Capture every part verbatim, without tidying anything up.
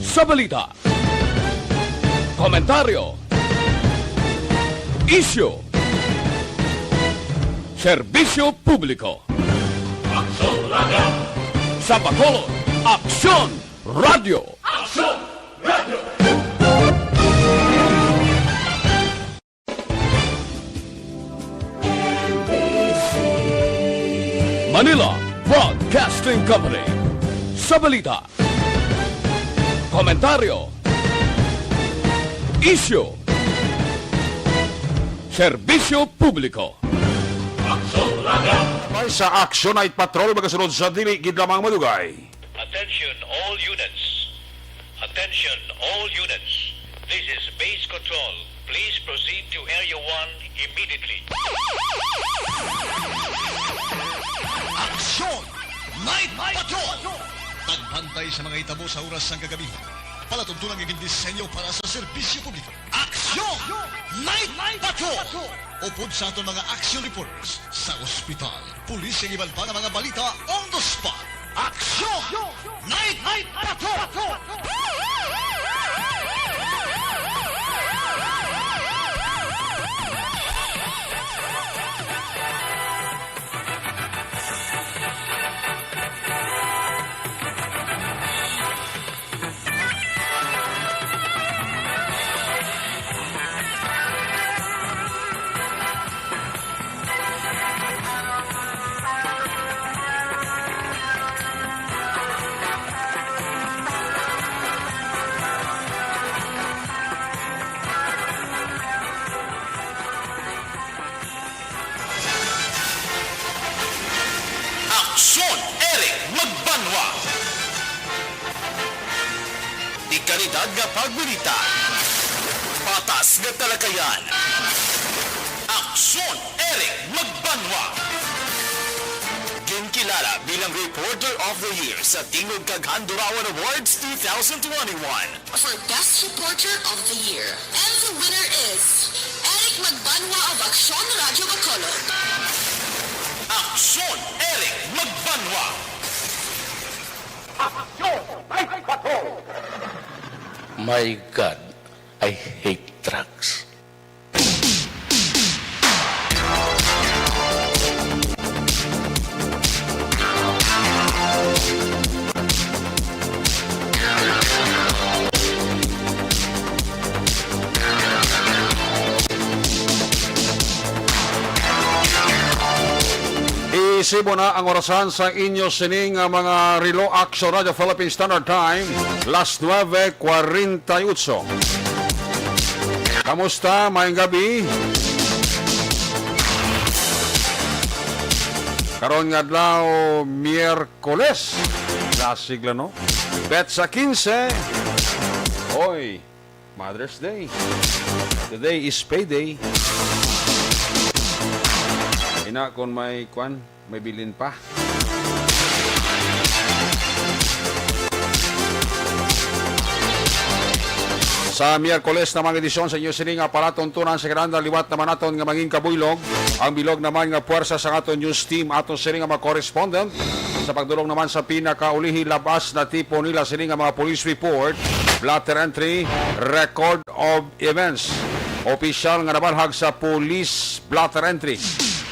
Sa balita, komentaryo, isyu, serbisyo publiko. Aksyon Radyo. Sa Bacolod, Aksyon Radyo. Aksyon Radyo. Manila Broadcasting Company. Sa balita, komentaryo, isyu, serbisyo publiko. May sa Action Night Patrol, magasunod sa dili gid lamang madugay. Attention all units. Attention all units. This is Base Control. Please proceed to Area one immediately. Action Night Patrol! Pagbantay sa mga hitabo sa oras sang kagabi. Palatuntunan nga gindisenyo para sa serbisyo publiko. Action Night Patrol! Upod sa aton mga action reporters sa ospital, pulis, kag iban pa nga mga balita on the spot. Action Night Patrol! Aksyon, Eric Magbanwa. Dekalidad nga pagbalita. Patas nga talakayan. Aksyon, Eric Magbanwa. Ginkilala bilang Reporter of the Year sa Tingog kag Handurawan Awards two thousand twenty-one. For Best Reporter of the Year. And the winner is Eric Magbanwa of Aksyon Radyo Bacolod. Aksyon, Eric Magbanwa. Aksyon, Night Patrol. My God, I hate drugs. Isibo na ang orasan sa inyo sini nga mga relo, Action Radio Philippine Standard Time, las nuebe cuarenta y ocho. Kamusta? Maayong gabi. Karon nga adlaw, Miyerkules. Klasik lang, no? Petsa quince. Oy, Mother's Day. Today is payday. Ina, kung may kwan, may bilin pa. Sa Miyerkules na mga edisyon sa inyo sini nga palatuntunan sa Granda, liwat naman naton nga mangin kabuylog ang bilog naman nga puwersa sa aton news team, aton sini nga mga correspondent sa pagdulong naman sa pinakaulihi labas na tipo nila sini nga mga police report, blotter entry, record of events. Opisyal nga nabalhag sa police blotter entry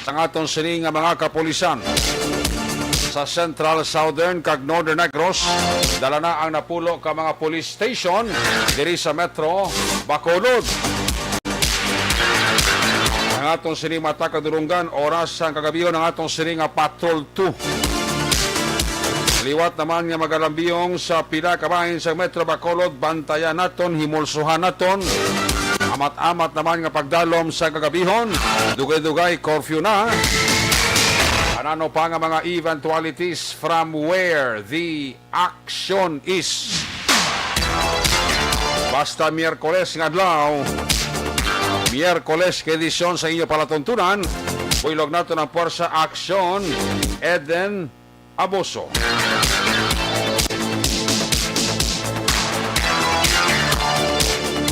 sang aton sini nga mga kapulisan sa Central, Southern, kag Northern Negros, dala na ang napulo ka mga police station diri sa Metro Bacolod. Ang aton sini mata kadulungan, oras sang kagabihon ang aton sini nga Patrol two. Liwat naman nga magalambiyong sa pila ka bahin sa Metro Bacolod, bantayan naton, himulsuhan naton. Amat-amat naman nga pagdalom sa kagabihon, dugay-dugay curfew na. Anano pa nga mga eventualities from where the action is? Basta Miyerkules nga adlaw, Miyerkules ka edisyon sa inyo palatuntunan, buylog naton ang Puwersa Aksyon, Eden Abuso.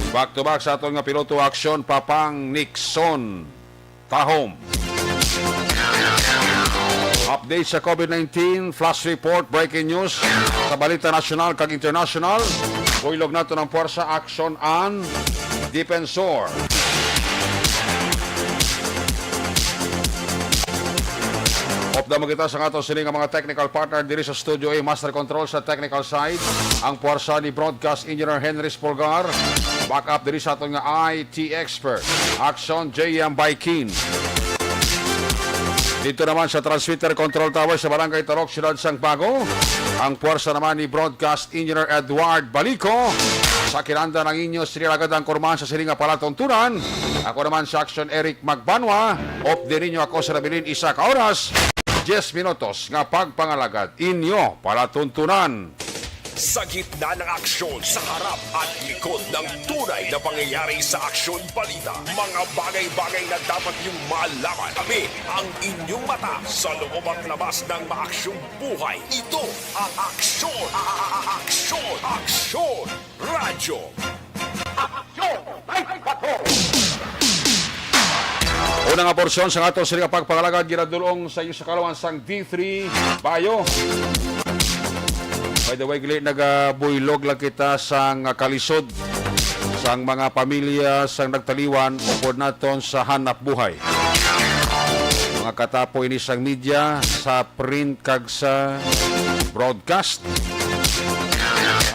Back to back sa aton nga piloto aksyon, Papang Nixon Tahom. Update sa COVID nineteen, flash report, breaking news sa balita nasyonal kag international. Buylog nato ng puwersa, action ang Defensor. Upda mo kita sa ato sini nga mga technical partner diri sa studio A, master control sa technical side, ang puwersa ni broadcast engineer Henry Spolgar. Back up diri sa aton nga I T expert, Action J M Baikin. Dito naman sa transmitter control tower sa Barangay Tarok, Siyudad sang Bago, ang puwersa naman ni broadcast engineer Edward Balico. Sa kinanda ng inyo, sila agad ang kurman sa siling nga palatuntunan. Ako naman sa action, Eric Magbanwa. Updi ninyo ako sa nabilin isa ka oras, diyes minutos nga pagpangalagad. Inyo palatuntunan. Sa gitna ng aksyon, sa harap at likod ng tunay na pangyayari sa aksyon balita, mga bagay-bagay na dapat niyong malaman. Kami ang inyong mata sa loob at labas ng maaksyong buhay. Ito ang Aksyon, Aksyon, Aksyon Radyo. Aksyon! Ay, bato! Una nga porsyon sa ato sila pagpangalagad ginadulong sa inyo sa kalawan sang D three Bayo. By the way, gali, nagabuylog lang kita sang kalisod sang mga pamilya sang nagtaliwan upod naton sa hanap buhay. Mga katapo ini sang media, sa print kag sa broadcast.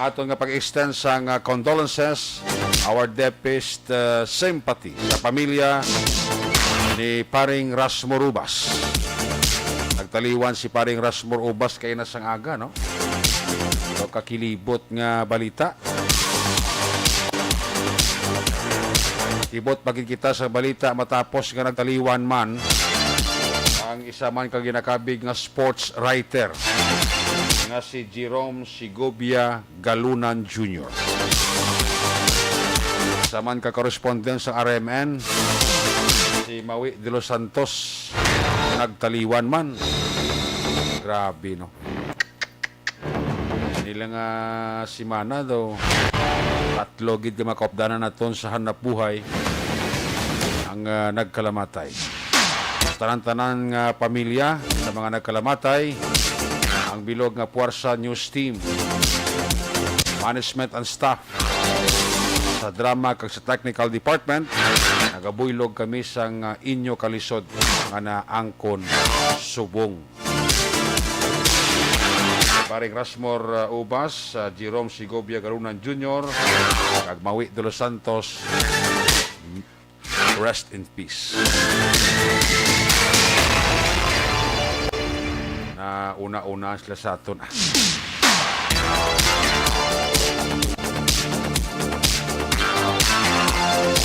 Aton nga pag-extend sang, ah, condolences, our deepest, ah, sympathy sa pamilya ni Paring Rasmo Rubas. Nagtaliwan si Paring Rasmo Rubas kay na sang aga, no? So, kakilibot nga balita. Ibot pa gid kita sa balita matapos nga nagtaliwan man ang isa man ka ginakabig nga sports writer nga si Jerome Segovia Galunan Junior. Isa man ka correspondent sa R M N, si Maui de los Santos, nagtaliwan man. Grabe, no? Nila nga simana daw, tatlo gid ka makaupdanan naton sa hanap buhay ang, ah, nagkalamatay. Sa tanan-tanan nga pamilya sa mga nagkalamatay, ang bilog nga puwersa news team, management and staff sa drama kag sa technical department, nagabuylog kami sang, ah, inyo kalisod nga naangkon subong. Paring Rasmor, uh, Ubas, uh, Jerome Segovia Garunan Junior, kag Maui de los Santos, rest in peace. Na una-una sila sa aton, ah.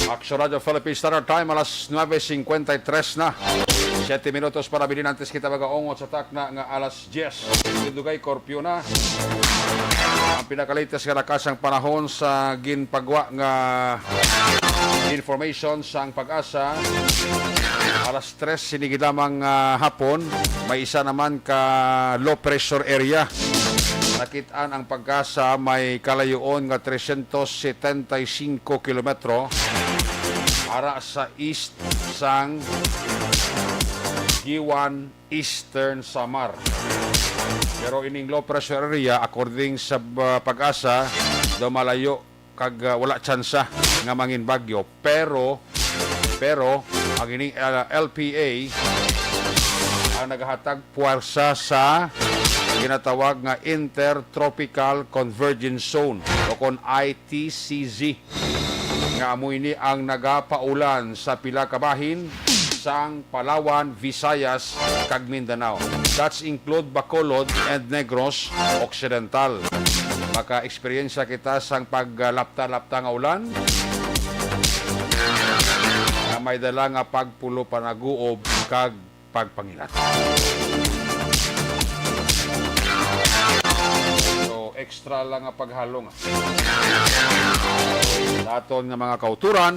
Action Radio Philippines Standard Time, alas nuebe cincuenta y tres na. Siyete minutos para bilin antes kita magaungot sa takna nga alas diyes. Dugay korpyo na. Ang pinakalatest nga lakas ang panahon sa ginpagwa nga information sang PAGASA. Alas tres sini gid lamang, ah, hapon, may isa naman ka low pressure area. Nakit-an ang PAGASA may kalayoon nga trescientos setenta y cinco kilometro ara sa east sang Guiuan, Eastern Samar. Pero ining low pressure area, according sa, uh, PAGASA, daw malayo kag, uh, wala tsansa nga mangin bagyo. Pero, pero ang ining, uh, L P A ang nagahatag puwersa sa ginatawag nga Intertropical Convergence Zone o kon I T C Z, nga amo ini ang nagapaulan sa pila ka bahin sang Palawan, Visayas, kag Mindanao. That's include Bacolod and Negros Occidental. Maka-eksperyensya kita sang paglapta-lapta nga ulan nga may dala nga pagpulo, panaguob, kag pagpangilat. So, extra lang nga paghalong, ah. Sa aton nga mga kauturan,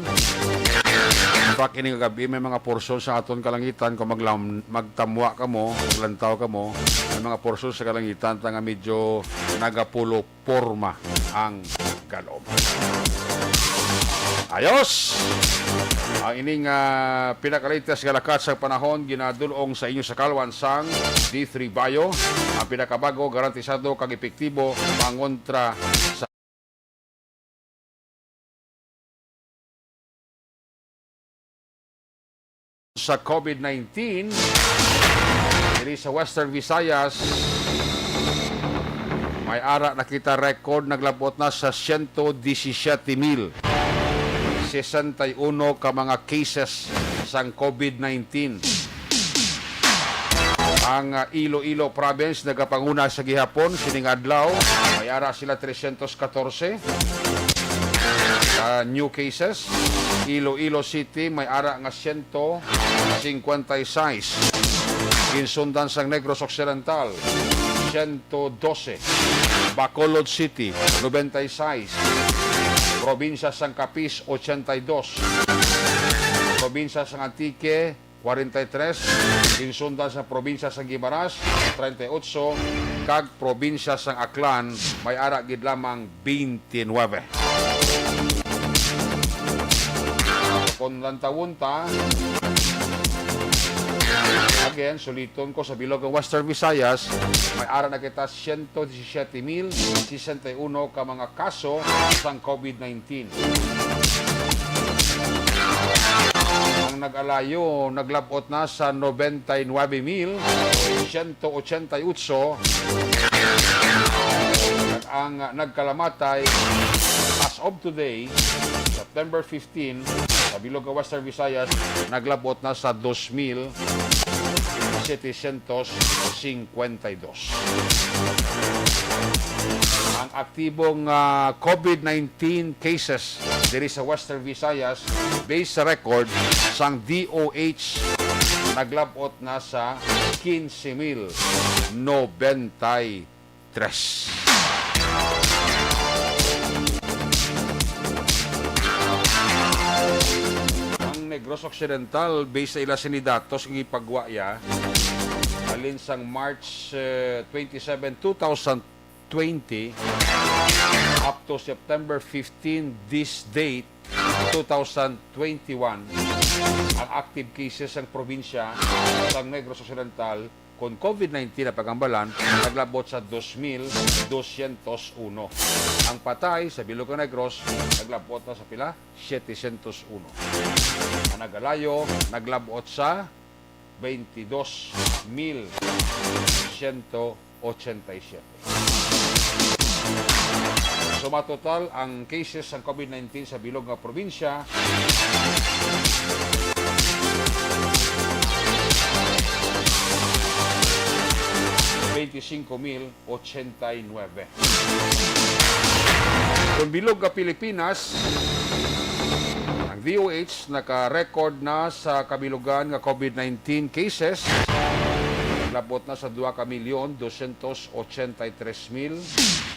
in fact, ini nga gabi may mga porsyon sa aton kalangitan, kung maglam-, magtamwa kamo, maglantaw kamo, may mga porsyon sa kalangitan ta nga medyo nagapulo porma ang galom. Ayos! Ang ining, ah, pinakalatest nga lakat sa panahon ginadul-ong sa inyo sa kalwan sang D three Bio, ang pinakabago, garantisado kag epektibo pangontra sa sa COVID nineteen diri sa Western Visayas, may ara na kita record, naglabot na sa siyento disisiete mil sesenta y uno ka mga cases sang COVID nineteen. Ang, ah, Iloilo Province nagapanguna sa gihapon sining adlaw. May ara sila trescientos catorce ka new cases. Iloilo City may ara nga siyento singkwenta y seis. Ginsundan sang Negros Occidental, siyento dose. Bacolod City, noventa y seis. Probinsya sang Capiz, ochenta y dos. Probinsya sang Antique, kwarenta y tres, ginsundan sa probinsya sa Guimaras, treinta y ocho, kag probinsya sang Aklan, may ara gid lamang twenty-nine. Kung lantawon ta, again, suliton ko, sa bilog ang Western Visayas, may ara na kita siyento disisiete mil sesenta y uno ka mga kaso sang COVID nineteen. Ang nag-alayo naglab-ot na sa noventa y nuebe mil siyento ochenta y otso, at ang nagkalamatay as of today, September fifteen, sa bilog nga Western Visayas, naglab-ot na sa dos mil setecientos cincuenta y dos. Ang aktibong, ah, COVID nineteen cases diri sa Western Visayas, based sa record sang D O H, naglab-ot na sa quince mil noventa y tres. Ang Negros Occidental, based sa ila sini datos nga ipagwa ya, halin sang March, eh, twenty-seven, two thousand twenty, up to September fifteen, this date, two thousand twenty-one, ang active cases sang probinsya sang Negros Occidental kon COVID nineteen ang paghambalan, naglab-ot sa dos mil dosyentos uno. Ang patay sa bilog nga Negros, naglab-ot na sa pila? Setecientos uno. Ang nagalayo, naglab-ot sa veintidós mil siyento ochenta y siyete. Sumatotal ang cases sang COVID nineteen sa bilog nga probinsya, veinticinco mil ochenta y nueve. Kon bilog nga Pilipinas, ang D O H naka-record na sa kabilugan nga COVID nineteen cases. Naglab-ot na sa dua ka milyon dosyentos ochenta y tres mil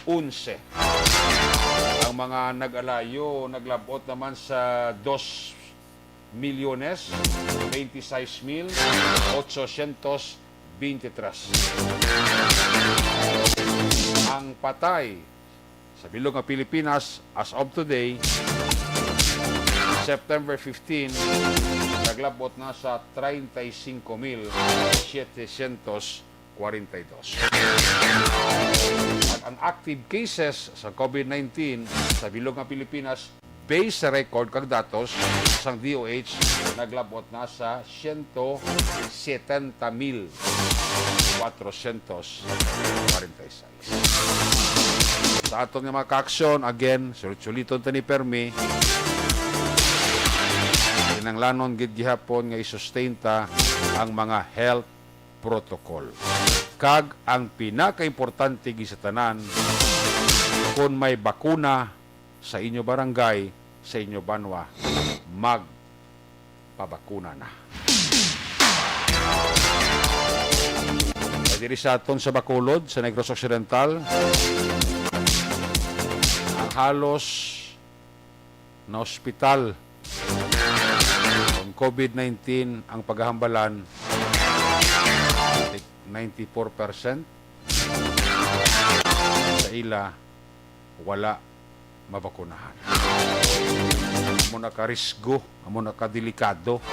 onse. Ang mga nag-alayo naglab-ot naman sa dos milyones veintiseis mil ochocientos veintitrés. Ang patay sa bilog nga Pilipinas as of today, September fifteen, naglab-ot na sa treinta y cinco mil setecientos cuarenta y dos. At ang active cases sa COVID nineteen sa bilog nga Pilipinas, based sa record kag datos sang D O H, naglab-ot na sa siyento setenta mil kwatrosyentos kwarenta y seis. Sa aton nga mga kaaksyon, again, sulit-suliton ta ni permi, kinahanglanon gid gihapon nga i-sustain ta ang mga health protocol. Kag ang pinakaimportante gid sa tanan, kon may bakuna sa inyo barangay, sa inyo banwa, magpabakuna na. Kay diri sa aton sa Bacolod, sa Negros Occidental, ang halos na ospital kon COVID nineteen ang paghahambalan, ninety-four percent sa ila wala mabakunahan. Amo na ka risgo, amo na ka delikado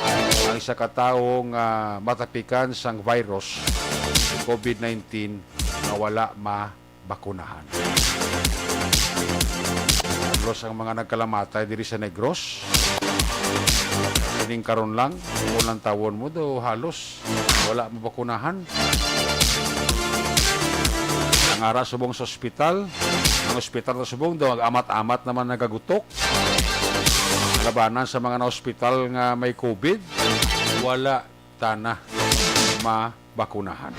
ang isa ka tawo nga matapikan sang virus COVID nineteen nga wala ma bakunahan. Los ang mga nagkalamatay diri sa Negros. Kining karon lang, kung lantawon mo daw, halos wala mabakunahan. Ang ara subong sa ospital, ang ospital na subong daw, ang amat-amat naman nagagutok. Labanan sa mga na-ospital nga may COVID, wala tana mabakunahan.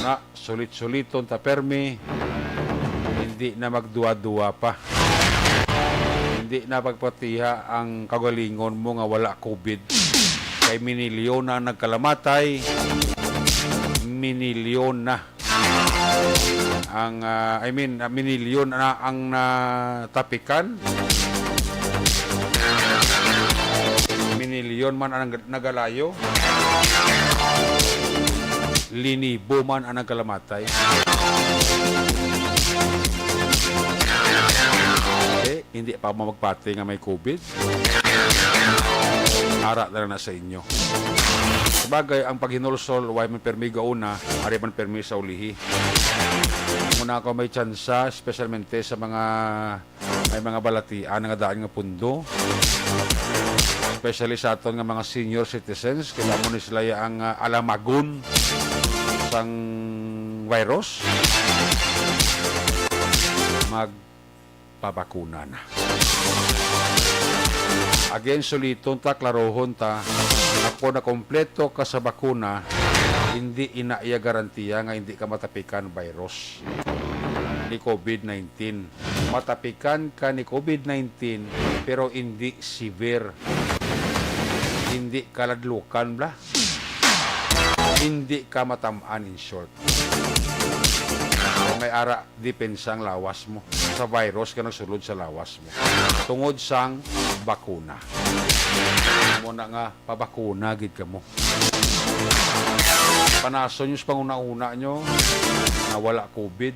Na, sulit-suliton ta permi, hindi na magduwa-duwa pa. Hindi na pagpatiha ang kaugalingon mo nga wala COVID. Kay minilyon na ang nagkalamatay, minilyon na ang, ah, I mean, ah, minilyon na ang natapikan. Minilyon man ang nagalayo. Linibo man ang nagkalamatay. Eh, hindi pa mo magpati nga may COVID. Ara na lang na sa inyo. Sabagay, ang paghinulsol, why man permi gauna, ari man permi sa ulihi. Muna ako may tsansa, especialmente sa mga, may mga balatian nga daan nga pundo. Especially sa aton nga mga senior citizens, kita mo ni sila ang, ah, alamagon sang virus. Magpabakuna na. Again, suliton ta, klarohon ta, nga kon nakompleto ka sa bakuna, hindi ina iya garantiya nga hindi ka matapikan virus ni COVID nineteen. Matapikan ka ni COVID nineteen, pero hindi severe. Hindi kaladlukan, bla. Hindi ka matam-an, in short. May ara, depensa ang lawas mo sa virus nga nagsulod sa lawas mo tungod sang bakuna. Mo na nga, pabakuna gid kamo. Panason nyo sa panguna-una nyo nga wala COVID.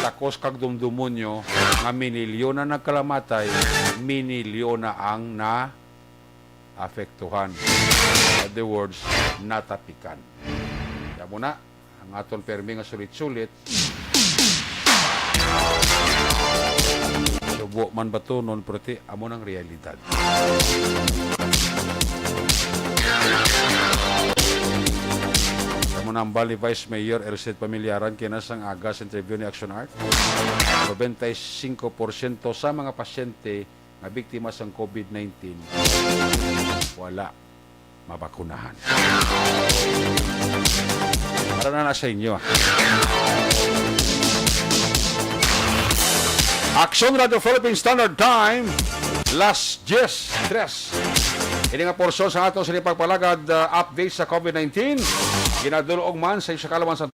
Takos kag dumdumon nyo nga minilyon na nagkalamatay, minilyon na ang naapektuhan. In other words, natapikan. Kaya mo na, ang aton permi nga sulit-sulit, subo man ba to, non, pero ti, amo nang realidad. Amo nang hambal ni Vice Mayor Erced Pamilyaran kinasang aga sa interview ni Action Art. Nobenta y singko porsyento sa mga pasyente nga biktima sang COVID nineteen wala mabakunahan. Para na na sa inyo, ah. Action Radio Philippine Standard Time, las diez tres. Ini nga porsyon sa ato sa pagpalagad, ah, update sa COVID nineteen. Ginadul-ong man sa isa ka laman sa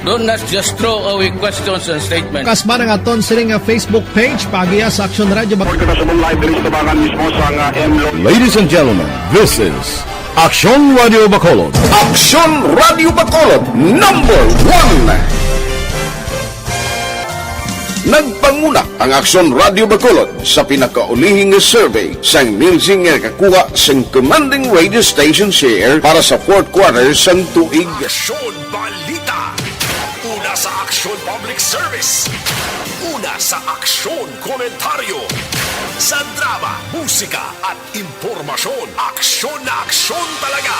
Do not just throw away questions and statements. Kas man ang aton sini nga Facebook page, paagiha sa Aksyon Radio Bak- Pagkakasabong live diri sa tabangan mismo sa nga M Lo- Ladies and gentlemen, this is Aksyon Radio Bacolod. Aksyon Radio Bacolod, number one. Nagpanguna ang Aksyon Radio Bacolod sa pinakaulihing nga survey sang Nielsen nga nakakuha sang commanding radio station share para sa fourth quarter sang tuig. Aksyon Balita. Una sa Aksyon Public Service. Una sa Aksyon Komentaryo. Sa drama, musika, at impormasyon. Aksyon na aksyon talaga.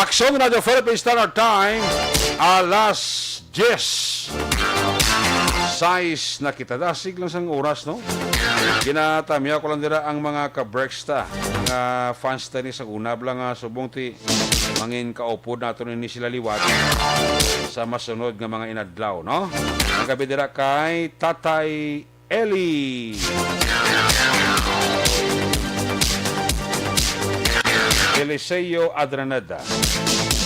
Aksyon Radio Philippines Standard Time, alas diyes. Sais na kita. Dasig lang sang oras, no? Ginatamyaw ko lang dira ang mga ka-Berks ta, mga fans ta ni sa una bala nga subong ti mangin kaupod nato ni sila liwat sa masunod nga mga inadlaw, no? Ang gabi dira kay Tatay Eli. Eliseo Adranada,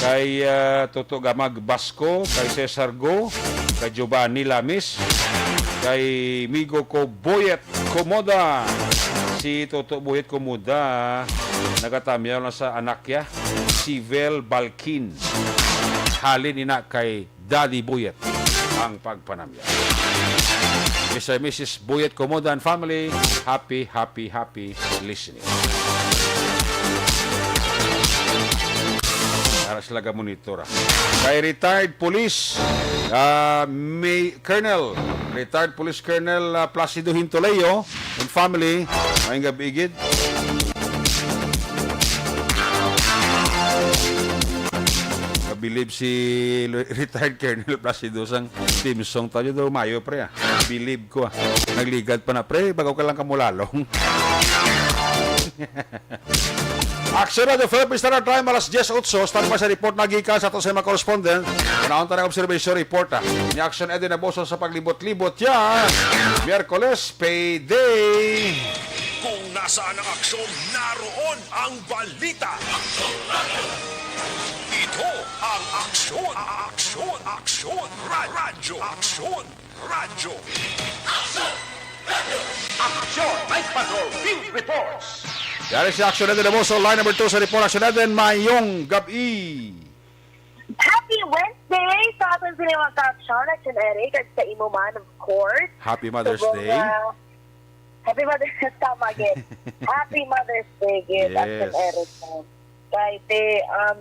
kay, ah, Toto Gamag Basco, kay Cesar Go, kay Giovanni Lamis, kay migo ko Boyet Comoda. Si Toto Boyet Comoda, nagatamyaw lang sa anak ya, si Vel Balkin. Halin ina kay Daddy Boyet ang pagpanamya. Mister and Missus Boyet Comoda and family, happy, happy, happy listening. Para sila ga monitor, ah. Kay retired police, ah, may Colonel, retired Police Colonel, ah, Placido Hintoleo and family, maayong gabi gid. Kabilib si lo-, retired Colonel Placido sang theme song. Tayo daw mayo, pre, ah. Bilib ko, ah. Nagligad pa na, pre. Bago ka lang kamulalong. Aksyon Radio Philippines Standard Time, alas diyes otso. Stand by sa report na gikan sa ato sa mga correspondent. Panahon tayo observation report, ah. Ni Aksyon Eddie Naboso sa paglibot-libot ya. Miyerkules, payday. Kung nasaan ang aksyon, naroon ang balita. Ito ang Aksyon, Aksyon, Aksyon, Ra-, Radyo, Aksyon, Radyo. Aksyon Night Patrol Field Reports. Yari si Aksyon Eddie Naboso, line number two sa report. Aksyon Eddie, mayong gabi. Happy Wednesday sa aton sini mga ka-aksyon, Aksyon Eric, at sa imo man, of course. Happy Mother's Subong Day. Nga, Happy Mother's Day, tama gid. Happy Mother's Day gid, Aksyon Yes. Eric. Kay ti, um,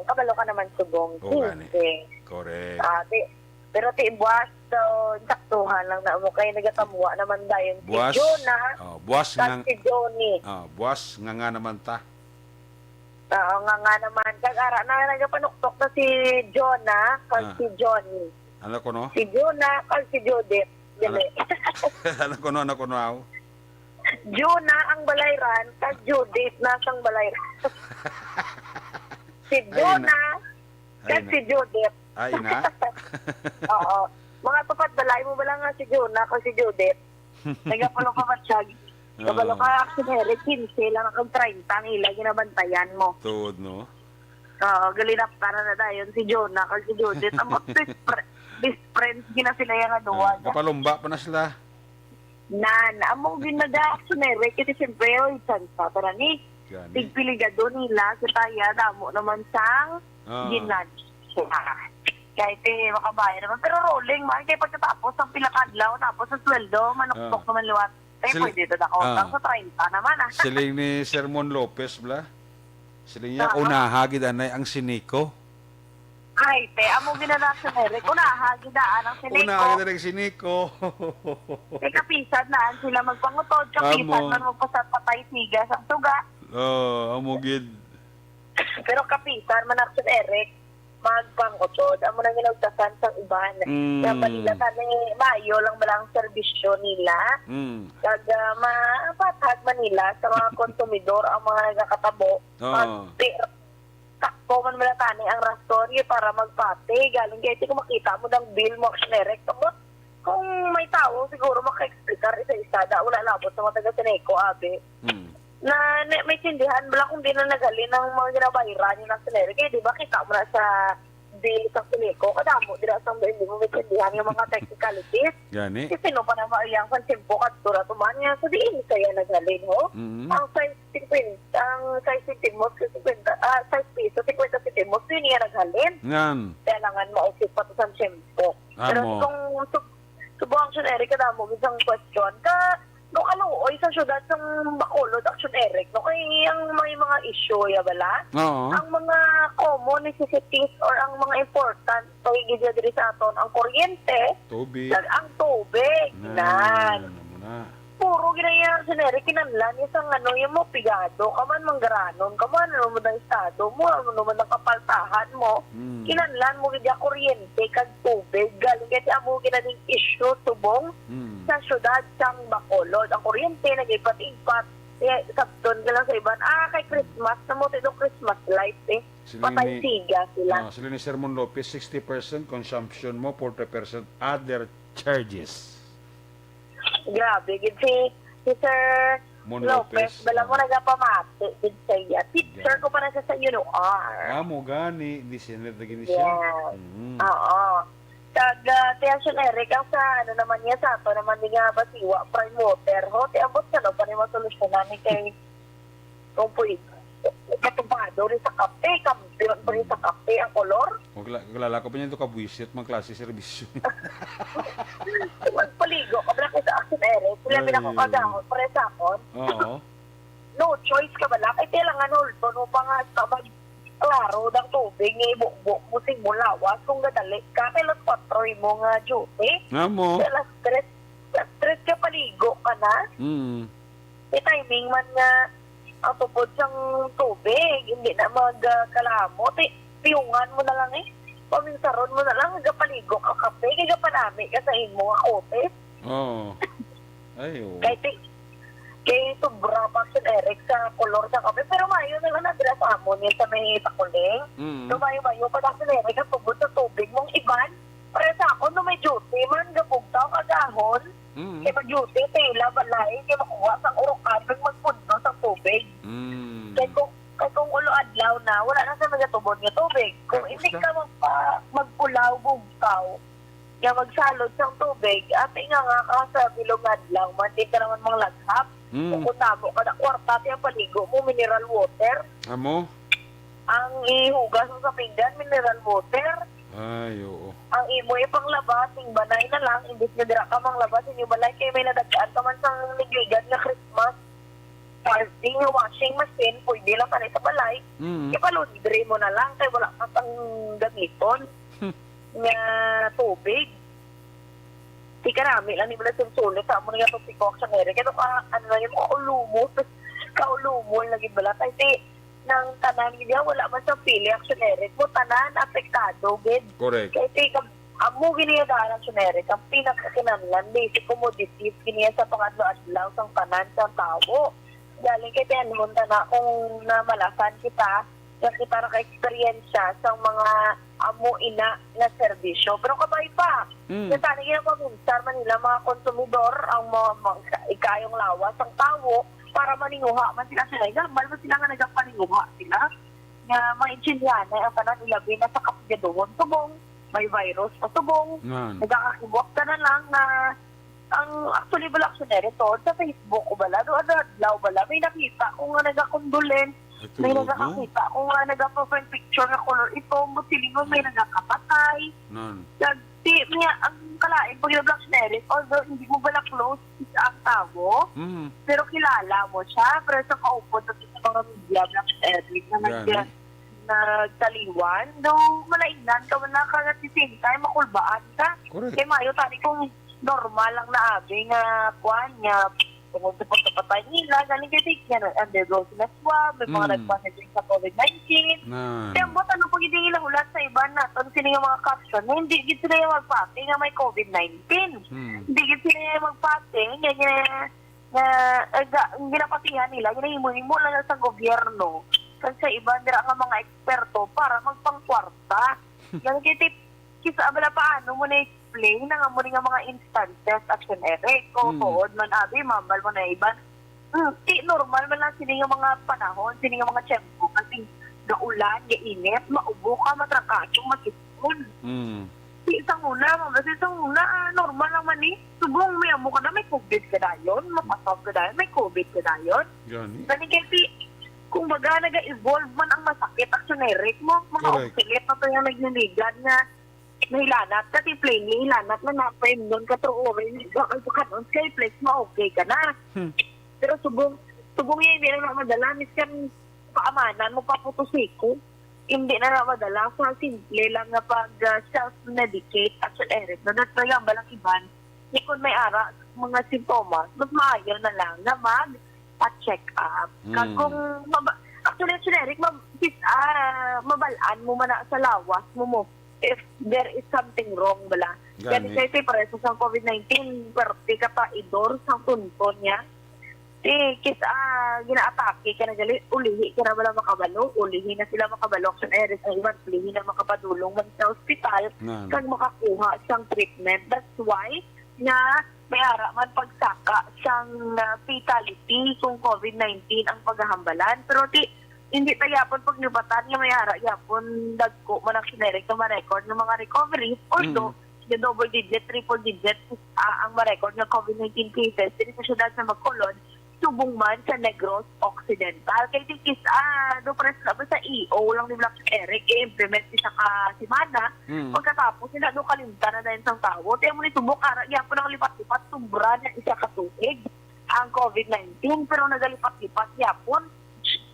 kabalo ka naman subong. Oo, gani. Quince. Correct. Ah, ti, pero ti buwas daw, saktuhan lang na mo kay nagatamuha naman dayon si Buwas, Jonah, oh, buwas kag nga, si Johnny. Oh, buwas nga nga naman ta. Oo, nga nga naman. Kag ara na nagapanuktok na si Jonah kag Ah. si Johnny. Ano ko, no? Si Jonah kag si Judith. Ano? Dili. Ano ko, no? Ano ko, no? Aw? Jonah ang balayran, kag Judith na sang balayran. Si Ay, na. Jonah Ay, kag na. Si Judith. Ay, na? Oo. Mga tupad balay mo ba lang nga si Jonah kag si Judith? Nagapalo pa ba siya? Oo. Kabalo ka, Aksyon Eric, quince lang kag treinta ang ila ginabantayan mo. Tuod, no? Oo, galinaptaran na dayon si Jonah kag si Judith. Ang mga best fri-, best friends gina sila yung duwa. Oh, kapalumba pa na sila. Nan, amo ginaga, Aksyon Eric, kasi siyempre, oy, chance pa, tara ni. Gani. Tigpiligado nila, kita ya, damo naman sang Ah. Ginadya. Kahit eh, makabaya naman. Pero rolling man, kaya pagkatapos ng pila ka adlaw, tapos sa sweldo, manuktok Ah. naman liwat. Eh, Sili-, pwede ito na ah. Sa treinta naman, ah. Siling ni Sermon Lopez, bla? Siling niya, Ah. unaha gid anay ang siniko. Ay, te, amo gid na, Aksyon Eric. Unaha gid daan ang siniko. Unaha gid ang siniko. Eh, kapisan na sila magpangutod, kapisan Amo. Man magpasapatay siga sa tuga. Oh, amo gid. Pero kapisan man, Aksyon Eric, magpangutod. Amo na ginugtasan sang iban. Mm. Nga balita sa ni maayo lang ba lang serbisyo nila? Mm. Kag, ah, mapatag man nila sa mga konsumidor ang mga nagakatabo. Oo. Pag pi-, sakto man wala tani ang rason, eh, para magpati. Galing kay, di ko makita mo ng bill mo, Aksyon Eric. Tapos, kung may tao, siguro maka-explicar isa-isa. Da, wala labot sa mga taga-Sineco, abi. Mm. na, na may tindihan bala kung di na naghalin ang mga ginabayran yung nasa Neri. Kaya di ba kita mo na sa bill sa Coleco, kadamo dira sa hindi mo may tindihan yung mga technicalities. Gani? Kasi sino pa na maayang sa tiyempo kadto ra tuman niya, so di ini kaya naghalin, ho? Mhm. Ang size fifty, ang size centimos, fifty, ah, size piso, fifty centimos, yun niya naghalin. Ngan. Kailangan mausip pa to sa tiyempo. Pero Amo. kung sub, subong, Action Eric, kadamo gid sang question ka, no, kaluoy sa syudad sang Bacolod, Action Eric, no, kay ang may mga issue ya bala, Oo. ang mga common necessities or ang mga important pa gid diri sa aton, ang kuryente, Tubig. kag ang tubig. Nan. Nan, amo na. Puro ginaya, Action Eric, kinahanglan niya sang ano, yung mo pigado ka man, manggaranon ka man, ano man ang estado mo, ano man ang kapaltahan mo, Mm. kinahanglan mo gid ang kuryente kag tubig. Galing kasi amo ginaning issue subong Mm. sa syudad sang Bacolod. Ang kuryente nag-ipat-ipat. Kaya sabton ka lang sa iban, ah, kay Christmas na mo, tino Christmas light eh. Sila Patay ni, siga sila. Ah, sila ni Sermon Lopez, sixty percent consumption mo, forty percent other charges. Grabe gid si, si Sir Mon Lopez, Lopez, bala mo ah. Nagapamati gid sa iya. Teacher Yeah. ko pa na siya sa U N O R. Amo gani, di siya naging siya. Yeah. Mhm. Oo. Kag, ah, ti Action Eric, ang sa ano naman niya sa ato naman ni nga Basiwa, prime water, ho, ti ambot sa no pa ni masolusyonan ni kay kung pwede. Katubado rin sa kape, kampiyon pa rin sa kape ang kolor. Magla-, maglalako pa niya ito kabwisit, mga klase serbisyo. Magpaligo ka bala kay sa Action Eric, sila Ay. Pinakukagahon, pare sa akon. Oo. No choice ka bala, kay kailangan hulton mo pa nga sa mag klaro ng tubig nga ibukbok mo sing mo lawas kung gadali ka, kay alas kwatro imo nga duty. Nga mo. Kay alas tres, alas tres ka paligo ka na. Mm. May timing man nga ang tupod sang tubig, hindi na mag, ah, kalamo. Ti-, piyungan mo na lang eh. Paminsaron mo na lang, gapaligo ka kape, kay gapanami ka sa imo nga kutis. Oo. Ay, oo. Kay ti-, kay sobra pa si Eric sa kolor sa kape. Pero mayo na lang na dira sa amon yun sa may Pakuling. Mm. So, mayo-mayo pa na si Eric ang tubod sa tubig mong iban. Para sa akon, no may duty man, gabugtaw, kagahon. Mm. Kay mag-duty, tila, balay, kay makuha sang urukan, kag magpundo sa tubig. Mm. Kay kung, kay kung ulo adlaw na, wala na sa magatubod nga tubig. Kung Tapos hindi na? ka magpa, magpulaw, bugtaw, nga magsalod sang tubig, ate nga nga ka sa bilog nga adlaw, man, di ka naman manglaghap. Mm. Kung kutabo ka na kwarta, ti ang paligo mo, mineral water. Amo? Ang ihugas mo sa pinggan, mineral water. Ay, oo. Ang imo ipanglaba, sing banay na lang, imbis nga dira ka manglaba sa inyo balay, kay may nadagaan ka man sang ligligan nga Christmas party nga washing machine, pwede lang kani sa balay. Mm. Ipa-laundry mo na lang, kay wala ka pang gamiton nga tubig. Di karami lang ni bala sunsulit sa amo nga topiko, Action Eric. Ano ka, ano na yun, kaulumol. Kaulumol na gid bala. Kay ti, nang tanan gid yan, wala man sa pili, Action Eric. Mo tanan, apektado gid. Correct. Kay ti, kab-, amo gini yung daan, Action Eric. Ang pinakakinahanglan, basic commodities, gini yan sa pangadlaw-adlaw, sang tanan, sang tawo. Galing kay tiyanhon ta na kung namalasan kita, nga kita naka-eksperyensya sa mga amo ina nga serbisyo. Pero kabay pa, Mm. nga tani nga paminsar man nila mga konsumidor, ang mga, mga ikayong lawas ang tawo, para maninguha man sila sila. Normal man sila nga nagapaninguha sila. Nga mga intindihanay ang tanan, ilabi na sa kapigaduhon subong, may virus pa subong, Nan. nagakakibot ka na lang na ang actually bala, Action Eric, to, sa Facebook ko bala, do, ano, adlaw bala, may nakita ko nga nagakondolence, Ito, may no? nagakakita ko nga nagapa-friend picture nga color itom, but silingon may nagakapatay. Nan. Nag-, di niya, ang kalain pag yung Action Eric, although hindi mo bala close sa ang tawo, Mm. pero kilala mo siya, pero sa kaupod na sa mga media, Action Eric, na nag-, Gani. nagtaliwan, though malaingnan ka man lang, kag at the same time, makulbaan ka. Correct. Kay mayo tani kung normal lang na abi nga kwan nga tungod sa pagkapatay nila, gani kay take nga undergo sila swab, may mga Mm. nag-positive sa COVID nineteen. Nan. Kaya ambot ano pag hindi nila hulat sa iban naton sini nga mga caption, na hindi gid sila yung magpati nga may COVID nineteen. Hmm. Hindi gid sila yung magpati nga, nga, nga, eh, ga-, ang ginapatihan nila, ginahimo-himo lang sa gobyerno kag sa iban dira nga mga eksperto para magpangkwarta. Gani kay ti-, kisa bala paano mo na-explain na nga mo nga mga instances, Action Eric? Kung Mm. tuod man, abi, mambal mo na iban. Hmm, di normal man lang sini nga mga panahon, sini nga mga tiyempo, kasi gaulan, gainit, maubo ka, matrangkaso, masipon. Mm. Di sang una, mabasa sang una, ah, normal lang man ni. Subong may amo ka na, may covid ka dayon, mapasok ka dayon, may covid ka dayon. Gani. Gani kay ti, kumbaga, naga-evolve man ang masakit, action, Eric, mo. Mga Correct. Obsolete na to yung nagliligan nga nahilanat ka, ti plainly hilanat na na, pa nun ka to, orange, ka, ka, ka, kay flex mo, okay ka na. Hmm. Pero subong, subong yan, hindi na madala, miskan paamanan mo pa puto siko. Hindi na na madala sa simple lang nga pag, ah, self-medicate, action, Eric. No, that's why ang balang iban, di kung may ara, mga sintomas, mas maayo na lang na mag-check up. Kag Mm. kung maba-, actually, action, Eric, mab-, sis-, ah, mabalaan mo man na sa lawas mo mo if there is something wrong, bala. Gani. Gani kay ti pareho sa covid nineteen, perte ka pa idor sa tunton niya. Ti, kis-, ah, ginaatake ka na gali, ulihi ka na wala makabalo, ulihi na sila makabalo, action, Eric, ang iban, ulihi na makapadulong man sa ospital, Nan. Kag makakuha sang treatment. That's why nga may ara man pagsaka sang, ah, fatality kung covid nineteen ang pagahambalan. Pero ti, hindi ta yapon paglibatan nga may ara yapon dagko man, action, Eric, nga ma-record nga mga recoveries. Although, Mm. the double digit, triple digit, ah, ang ma-record nga covid nineteen cases diri sa siyudad sa Bacolod, subong man sa Negros Occidental. Kay ti kis-, ah, do pares na ba sa E O lang ni Black Eric, i-implement isa ka semana. Mm. Pagkatapos, sila do kalimtan na dayon sang tawo. Kaya mo ni subok, ara, gyapon ang lipat-lipat, sobra na isa ka tuig ang covid nineteen, pero nagalipat-lipat gyapon.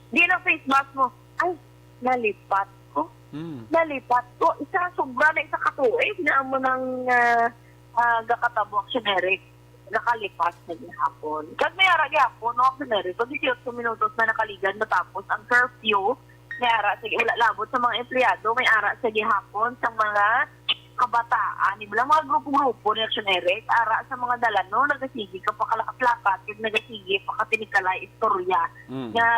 Di na face mask mo. Ay, nalipat ko. Hmm. Nalipat ko. Isa, sobra na isa ka tuig na amo nang, ah, ah, gakatabo, action, Eric. Nakalipas na gihapon. Kag may ara gihapon, no, action, Eric. Kung dieciocho minutos na nakaligan matapos ang curfew, may ara, sige, wala labot sa mga empleyado, may ara sa gihapon sa mga kabataan, di ba, mga grupo-grupo ni, action, Eric, ara sa mga dalan, no, nagasigi ka pakalakat-lakat, kag nagasigi pa ka tinikalay istorya Mm. nga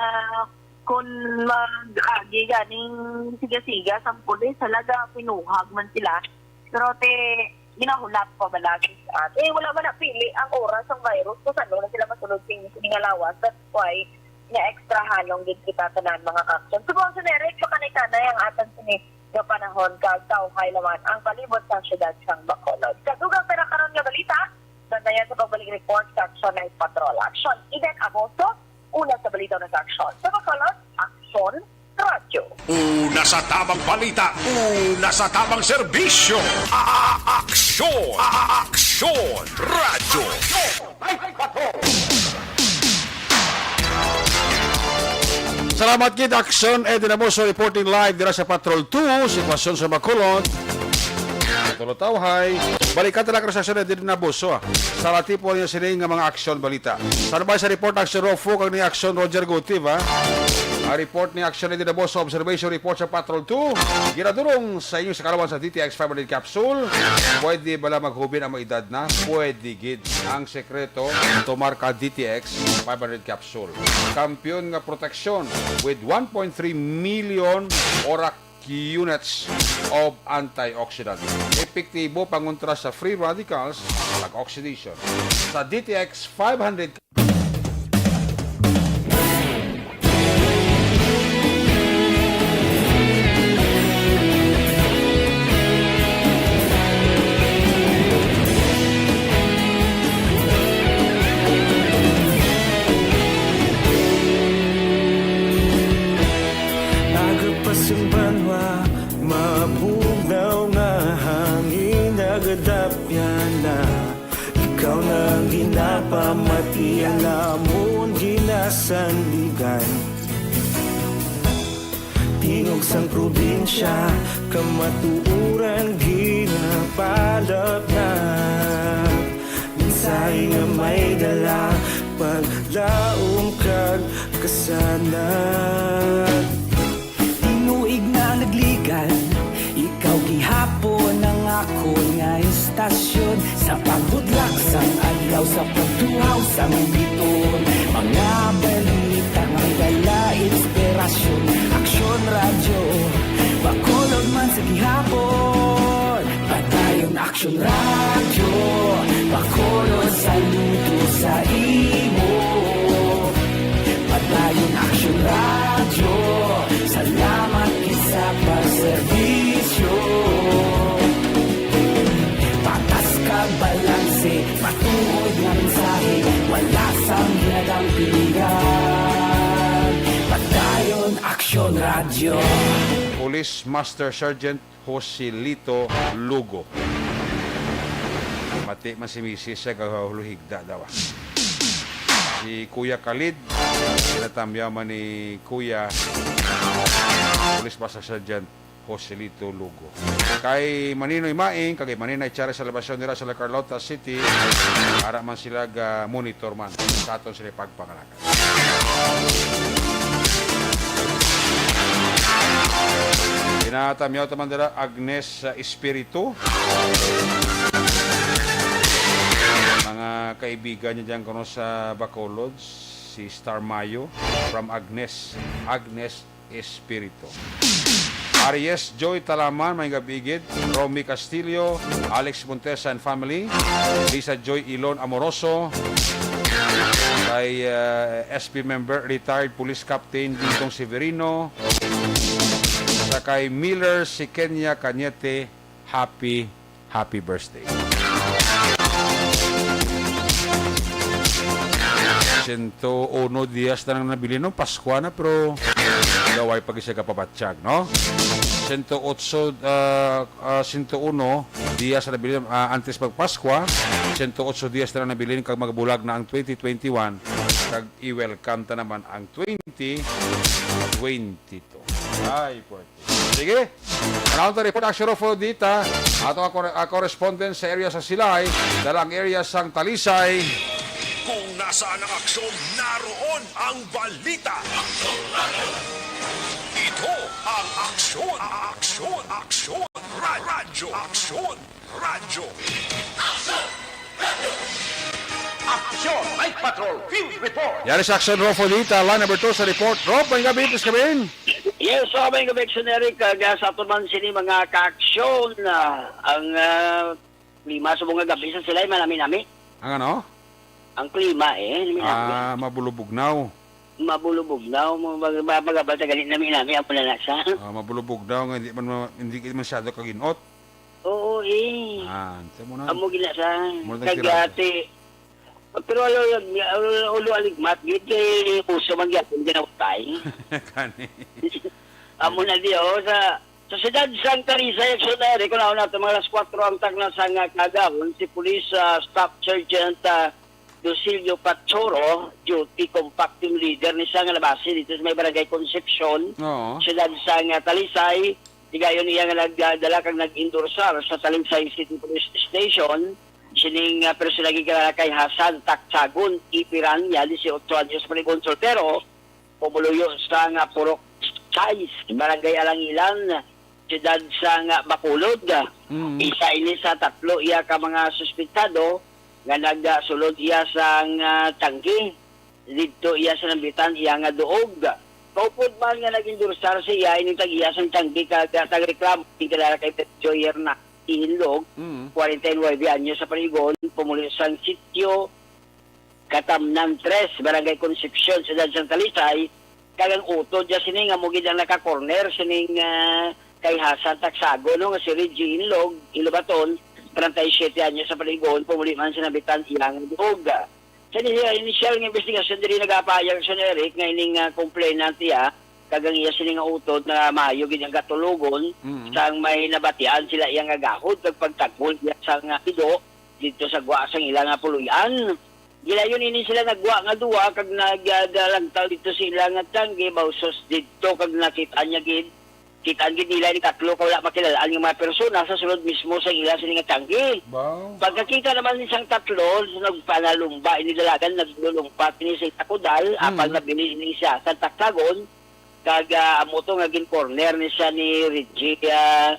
kung mag-agi ganing siga-siga sang pulis, halaga, pinuhag man sila. Pero ti, ginahulat pa bala, sis, at, eh, wala man napili ang oras sang virus kung saan na sila masulod sing, sini nga lawas. That's why nga extra halong gid kita tanan, mga ka-action. Subong, action, Eric, makanay-kanay ang atan sini nga panahon kag tawhay naman ang palibot sang siyudad sang Bacolod. Sa dugang sa karon nga balita, bantayan sa pagbalik report sa Action Night Patrol. Action, Eden Amoso, una sa balita na sa Action. Sa Bacolod, Action Radyo. Una sa tabang balita, una sa tabang serbisyo. A-, a-, Aksyon, a-, a-, Aksyon Radyo. Salamat gid, Action Eddie Namoso, reporting live dira sa Patrol two, sitwasyon sa Bacolod. Patrol Tawhay. Balikan ta lang sa Action Eddie Namoso, ah. Sa latipo niya sini nga mga aksyon balita. Sa nabay sa report, Action Rofo, kag ni Action Roger Guti, ba? Ang report ni Action Eddie Namoso, observation report sa Patrol two. Ginadurong sa inyo sa kalawan sa D T X five hundred capsule. Pwede bala maghubin ang mga edad na? Pwede gid. Ang sekreto, tomar ka D T X five hundred capsule. Kampiyon nga proteksyon with one point three million ORAC units of antioxidant. Epektibo pangontra sa free radicals kag oxidation. Sa D T X five hundred, Aga pa sang banwa, mabugnaw nga hangin nagadapyan na. Ikaw na ang ginapamati, ang amon ginasandigan. Tingog sang probinsya, kamatuoran ginapalapnag. Mensahe nga may dala, paglaom kag kasanag. Tinuig na nagligan, ikaw gihapon ang akon nga istasyon. Sa pagbudlak sang adlaw, sa pagtuhaw sang biton, mga balita nga dala inspirasyon. Aksyon Radyo Bacolod man sa gihapon. Padayon Aksyon Radyo Bacolod, saludo sa imo. Radyo, salamat kita sa pagserbisyo. Patas ka balanse, matuod nga mensahe, wala sang ginagampingan. Padayon, Aksyon Radyo. Police Master Sergeant Joselito Lugo. Mati man si misis siya, gahulog higda daw. Si Kuya Khalid, ginatamyaw man ni Kuya Police Master Sergeant Joselito Lugo. Kay Maninoy Maing, kag kay Maninay Charis Salvacion dira sa La Carlota City, ara man sila ga monitor man sa aton sila pagpangalagad. Ginatamyaw ta man dira, Agnes, uh, Espiritu. Mga kaibigan niya dyan kuno sa Bacolod, si Star Mayo, from Agnes. Agnes Espiritu. Aries Joy Talaman, may gabigit. Romy Castillo, Alex Montesa and family. Lisa Joy Ilon Amoroso. Kay, uh, S P member, retired police captain Dingdong Severino. Sa kay Miller si Kenya Cañete, happy, happy birthday. Sento uno dias na lang nabilin, no? Paskwa na, pero gaway pa gid siya kapabatyag, no? Sento otso, ah, ah, sento uno dias na nabilin, ah, antes magpaskwa. Sento otso dias na lang nabilin, kag magabulag na ang twenty twenty-one, kag i-welcome ta naman ang twenty twenty-two. Ay, puwerte. Sige. Panahon ta report, Aksyon Rufo Dita. Ato ang kore-, ang correspondent sa area sa Silay, dala ang area sang Talisay. Kung nasaan ang aksyon, naroon ang balita. Ito ang Aksyon, Aksyon, Aksyon, Ra-, Radyo Aksyon. Radyo. Aksyon, Night Patrol, Field Report. Yari sa Aksyon, Rofo Dita, line number two sa report. Rof, may gabi, please come in. Yes, so, may gabi, Aksyon Eric, kag, ah, sa aton man sini mga kaaksyon, ah, ang, ah, klima sa mga gabi sa Silay, manami-nami. Ang ano? Ang klima, eh, nami-nami. Ah, mabulubugnaw. Mabulubugnaw, mag-, mag-, magabal ta gani, nami-nami, amo na na siya. Ah, mabulubugnaw nga hindi man ma-, hindi masyado kaginot. Oo, eh. Ah, ito mo na. Amo gina sa Mo na kag tirado. Ate, pero alo, alo, alo, aligmat, gid kay uso man gyapon ginawtay. Kani. Amo na di, oh, sa, sa siyudad sang Talisay, Aksyon Eric, kung nauna ito, mga alas kuwatro ang takna sang, ah, kagahon, si Police, ah, Staff Sergeant, ah, Dusilio Patchoro, duty compact team leader ni siya nga nabase dito sa may barangay Concepcion, Oo. siyudad sang, ah, Talisay. Higayon iya nga nagdala kag nag-endorsar sa Talisay City Police Station. Sining, ah, personahe kilala kay Hasan Taksagon Ipiran, niya dieciocho anyos, Paligon, soltero, pumuluyo sa nga Purok sais, Barangay Alangilan, siyudad sa nga Bacolod. Mm. Isa ini sa tatlo iya ka mga suspetsado nga nagsulod iya sa nga tiyangke. Didto iya sinambitan iya nga duog. Kaupod man nga nag-endorsar sa iya ining tag-iya sang tiyangke kag tagreklamo, kilala kay Joy Hernandez Hinlog, Mm. kwarenta y nuebe anyos, sa Paligon, pumuluyo sang sitio Katamnan tres, Barangay Concepcion, Siyudad sang Talisay, kag ang utod niya sini nga amo gid ang naka-corner sining, ah, kay Hasan Taksagon, no, nga si Reggie Inlog, Ilobaton, treinta y siete anyos, sa Paligon, pumuli man sa nabitan iyang duog. Sa ini-, inisyal nga investigasyon diri nagapahayag si Eric nga ining, ah, complainant iya, kag ang iya sini nga utod nga maayo gid ang katulogon, Mm. sang may nabatian sila iya nga gahod kag pagtagol iya sang, ah, ido didto sa gwa sang ila nga puloy-an. Gilayon ini sila nagwa nga duwa kag nag-, ah, dalagtaw didto sa ila nga tiyangke, bawsos didto kag nakit-an niya gid, kit-an gid nila ni tatlo ka wala makilal-an nga mga persona sa sulod mismo sa ila sini nga tiyangke. Wow. Pagkakita naman ni sang tatlo, nagpanalumba ini dalagan, naglulumpat ini sa takudal, Mm. apang nabili ini siya sa taktagon, kag, ah, amo to nga gin-corner ni siya ni Reggie, ah,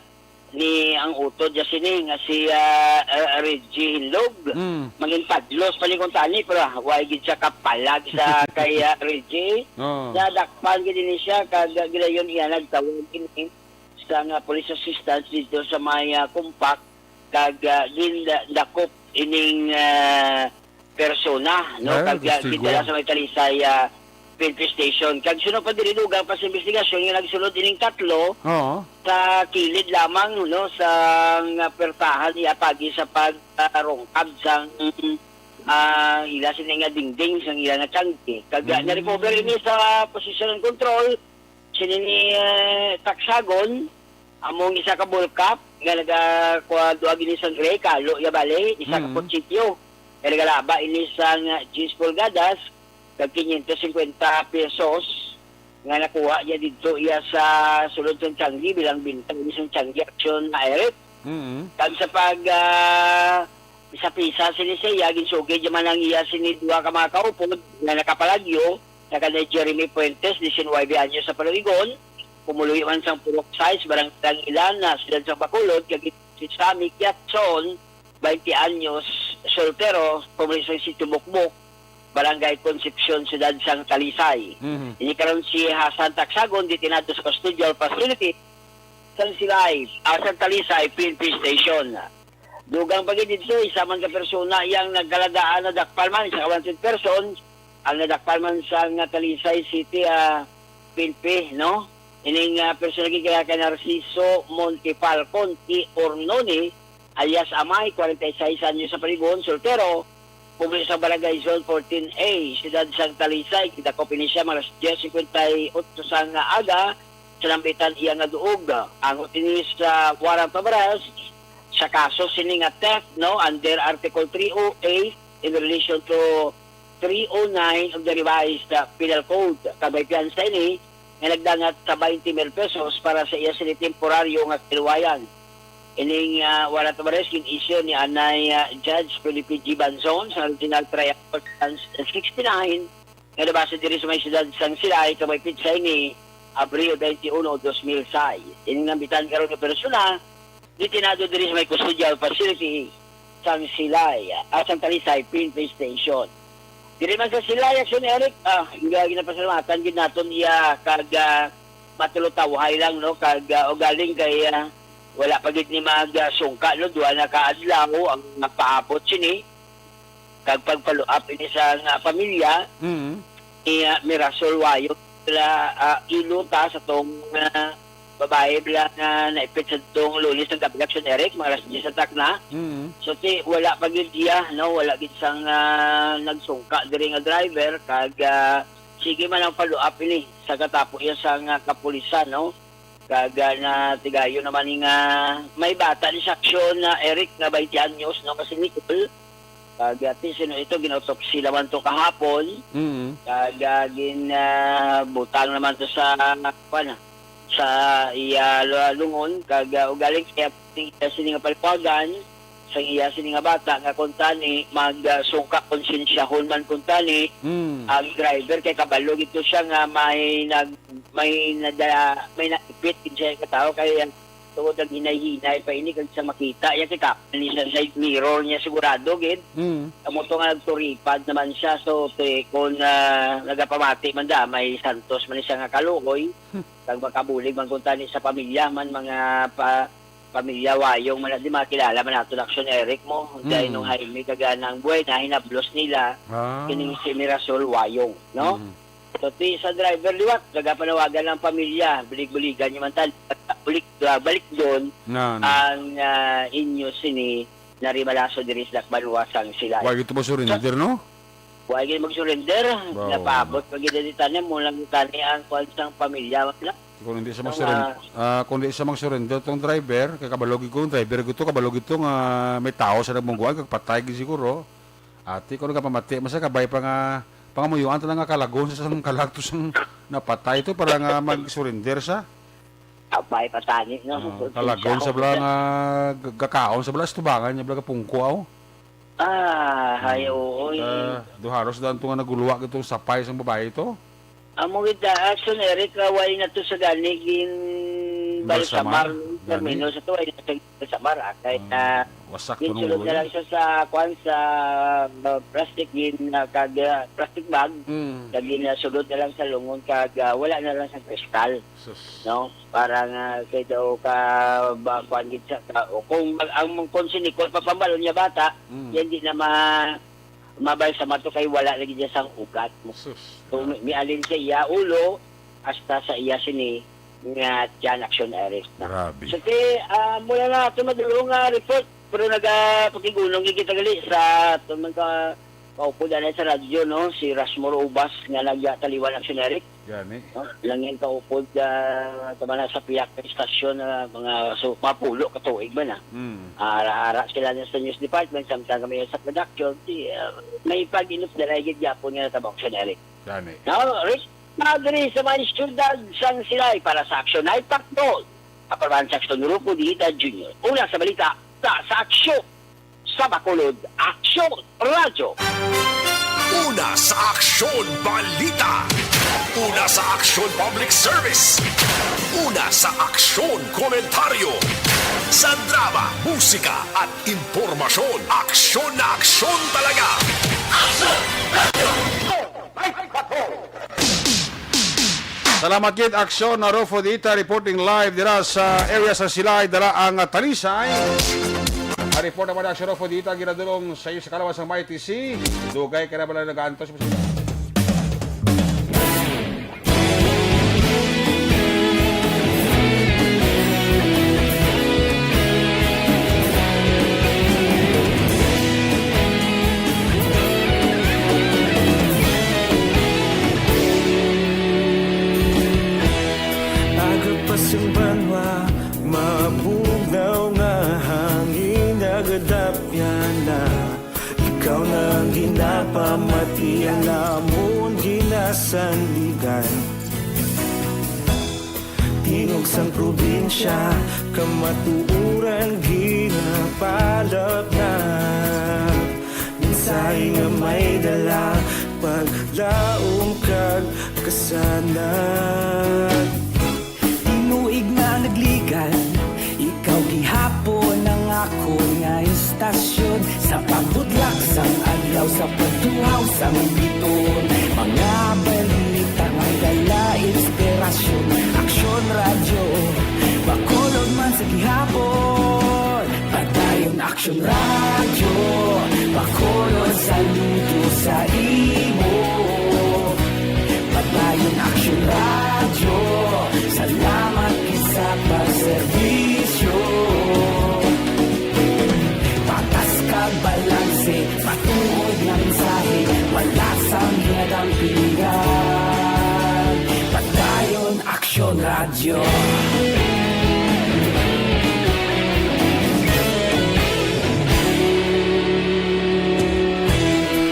ni ang utod niya sini nga si, ah, ah, Reggie Hinlog. Mm. Mangin padlos pa ni kung tani, pero, ah, wa gid siya kapalag sa kay, ah, Reggie. Oo. Nadakpan gid ni siya, kag, ah, gilayon iya nagtawag ini sa nga police assistance dito sa may, ah, compact, kag, ah, gindakop ining, ah, persona, no? Ay, Kag, ah, gusto gidala ko. sa may Talisay, ah, P N P station. Kag suno pa diri, dugang pa sa investigasyon nga nagsulod ining tatlo Oo. sa kilid lamang, no, sa nga pertahan niya pagi sa pagrungkab sang, ah, ila sini nga dingding sang ila nga tiyangge. Kag, ah, Mm. na-recover ini sa position and control sini ni, eh, Taksagon, amo ang isa ka bulkap nga nagakuha duha gini sang gray, kalo ya bali, isa ka Mm. kutsilyo. Nga nagalaba ini sang, ah, diyes pulgadas, kag quinientos cincuenta pesos nga nakuha niya didto iya sa sulod sang tiyangge bilang bintang ini sang tiyangge aksyon na Eric. Mm. Kag sa pag, ah, pisa-pisa sini sa iya, ginsugid naman ang iya sini duha ka mga kaupod nga nakapalagyo, nga kanay Jeremy Fuentes, diecinuebe anyos sa paluigon, pumuluyo man sang Purok sais, Barangay Tangilan, na siyudad sang Bacolod, kag si Sammy Kiatson, baynte anyos, soltero, pumuluyo sa Sitio Bukbok, Barangay Concepcion, siyudad sang Talisay. Mhm. Ini karon si Hasan Taksagon, detenado sa custodial facility sang Silay, ah, sang Talisay P N P Station. Dugang pa gid didto, isa man ka persona yang nagkalagaan nadakpan man, isa ka wanted person ang nadakpan man sa nga Talisay City, ah, P N P, no? Ining, ah, persona gid kaya kay Narciso Montefalcon T. Ornoni, alias Amay, kwarenta y seis anyos sa paluigon, soltero, pumuluyo sa Barangay Zone fourteen A, siyudad sang Talisay. Gidakop ini siya mga alas diyes cincuenta y ocho sang aga sa nambitan iya nga duog. Angot ini sa warrant of arrest sa kaso sini nga theft, no, under Article three oh eight in relation to three oh nine of the Revised, uh, Penal Code. Kag may piyansa ini nga nagdangat sa twenty mil pesos para sa iya sini temporaryo nga kaluwayan. Ining, ah, warrant of arrest gin-issue ni anay, ah, Judge Felipe G. Banzon sa Regional Trial Court Branch sixty-nine nga nabase diri sa may siyudad sang Silay, kag may petsa ini, Abril twenty-one, dos mil sais. Ining nambitan karon nga persona, detenado diri sa may custodial facility sang Silay, ah, sang Talisay P N P Station. Diri man sa Silay, Action Eric, ah, nga ginapasalamatan gid naton iya kag, ah, matulotawhay lang, no, kag, ah, ugaling kay, ah, wala pa gid ni mag, ah, sungka, no, duha na ka adlaw ang nagpaabot sini kag pag-follow up ini sa nga pamilya Mm. ni, ah, Mirasol Wayog, la, ah, ilo ta sa tong, ah, babae bala nga naipit sa tong Lunes nga gabi, Action Eric, mga alas diyes sa takna. Mm. So, ti, wala pa gid iya, no? Wala gid sang, ah, nagsungka diri nga driver, kag, ah, sige man ang follow up ini sa katapo iya sa nga kapulisan, no? Kag, ah, natigayon naman ni nga may bata ni sa aksyon na Eric nga twenty anyos, no, nga si Nicole. Kag, ah, ti sino ito, gin-autopsy naman to kahapon. Mm. Kag, ah, gin, ah, butang naman to sa, kuwan, sa iya lu-, lungon. Kag, ah, ugaling kaya sini nga palipagan sa iya sini nga bata nga kung tani mag, ah, sungka konsensyahon man kung tani Mm. ang driver kay kabalo gito siya nga may nag may nada, may naipit gid siya ka tawo kay ang tungod naghinay-hinay pa ini kag sa makita iya kita ni sa side mirror niya sigurado gid. Mm. Amo to nga nagturipad naman siya, so ti, kung, ah, nagapamati man da may santos man siya nga kaluoy, kag makabulig man kung tani sa pamilya man mga pa, pamilya Wayong man di makilala man nato na Action Eric mo, kay Mm. nung Jaime kag nang buhay na hinablos nila Ah. kining si Mirasol Wayong, no? Mm. So, ti sa driver liwat, nagapanawagan ang pamilya, bulig-buligan niyo man tal-, bulig, ah, balik doon No, no. ang, ah, inyo sini narimalaso diri sa Dakbanwa sang Silay. Wa gyud mo surrender, no? Wa gyud mag-surrender. Wow. Napaabot pa gid dito tanan, mo lang tani ang kwan sang pamilya, wala. Kung hindi siya Ang, mag-surrender, ah, ah, kung hindi siya mag-surrender tong driver, kay kabalo gid ko, driver gid to, kabalo gid to nga may tao sa nagmungguan, kag patay gid siguro. Ati, kung nagapamati man siya, kabay pa nga, pangamuyuan ta lang nga kalagon sa sang kalag to sang napatay to para nga mag-surrender siya. Abay, patani, no? Ah, Kung kalagon siya, sa bala nga g-, gakaon sa bala, sa tubangan niya bala gapungko, aw. Ah, hay, Mm. oo, eh. Ah, duharos daan to nga naguluwa gitong sapay sang babae to. Amo gid, ah, Action Eric, ah, wala na to sa gani gin Balsamar. Balsamar, no? Gani? Termino sa to, wala na to gin Balsamar, ah, kay, Ah, ah, wasak gin to ng sulod ulo na lang niya. Siya sa, kwan, sa, ah, plastic, gin, ah, kag, ah, plastic bag, Mm. kag gin, ah, sulod na lang sa lungon, kag, ah, wala na lang sa kristal, Sus. no? Para nga kay daw ka, ba, kwan gid sa, ka, o kung mag-, ang, kung si Nicole pa pambalon niya bata, Mm. yan di na ma-, Mabay sa mato kay wala lagi dyan sang ugat. Sus, So, grabe. mi-, mialin sa iya ulo hasta sa iya sini nga tiyan, action arrest na. Grabe. So, ti, ah, mula na ato madulong nga report, pero nagapakig-unong kita gali sa ato man ka kaupod anay sa radyo, no? Si Rasmor Ubas nga nagtaliwan, action arrest. Gani. No? Langin kaupod, ah, tama na sa pihak sa istasyon, ah, mga, so, mga pulo ka tuig man, ah. Mm. Ara-ara sila na sa news department, samtang kami sa production, di, ah, may pag-inop na lang gid gyapon nga natabang sa Eric. Gani. Now, Rick Madre sa mga syudad sang Silay para sa aksyon ay pakbol. Kaparman sa aksyon, Rufo Dita Junior. Una sa balita, sa, sa aksyon. Sa Bacolod, Aksyon Radyo. Una sa aksyon, balita. Una sa aksyon, public service. Una sa aksyon, komentaryo. Sa drama, musika, at impormasyon, aksyon na aksyon talaga. Aksyon Radyo. Salamat gid, Aksyon na Rufo Dita, reporting live dira sa area sa Silay, dala ang, ah, Talisay. Ang report naman, Aksyon Rufo Dita, ginadulong sa iyo sa kalawan sang Mighty C. Dugay ka na bala nag-aantos. Agap pa sang banwa, mabugnaw nga hangin, nagadapyan na. Ikaw na ang ginapamati, ang amon ginasandigan. Tingog sang probinsya, kamatuoran ginapalapnag. Mensahe nga may dala, paglaom kag kasanag. Tinuig na nagligan, ikaw gihapon ang akon nga istasyon. Sa pagbutlak sang adlaw, sa pagtuhaw sang biton, mga balita may dala inspirasyon. Aksyon Radyo, Bacolod man sa gihapon. Padayon Aksyon Radyo, Bacolod, saludo sa imo. Padayon Aksyon Radyo, salamat gid sa pagserbisyo. Patas kag balanse, matuod nga mensahe, wala sang ginadampingan. Padayon Aksyon Radyo.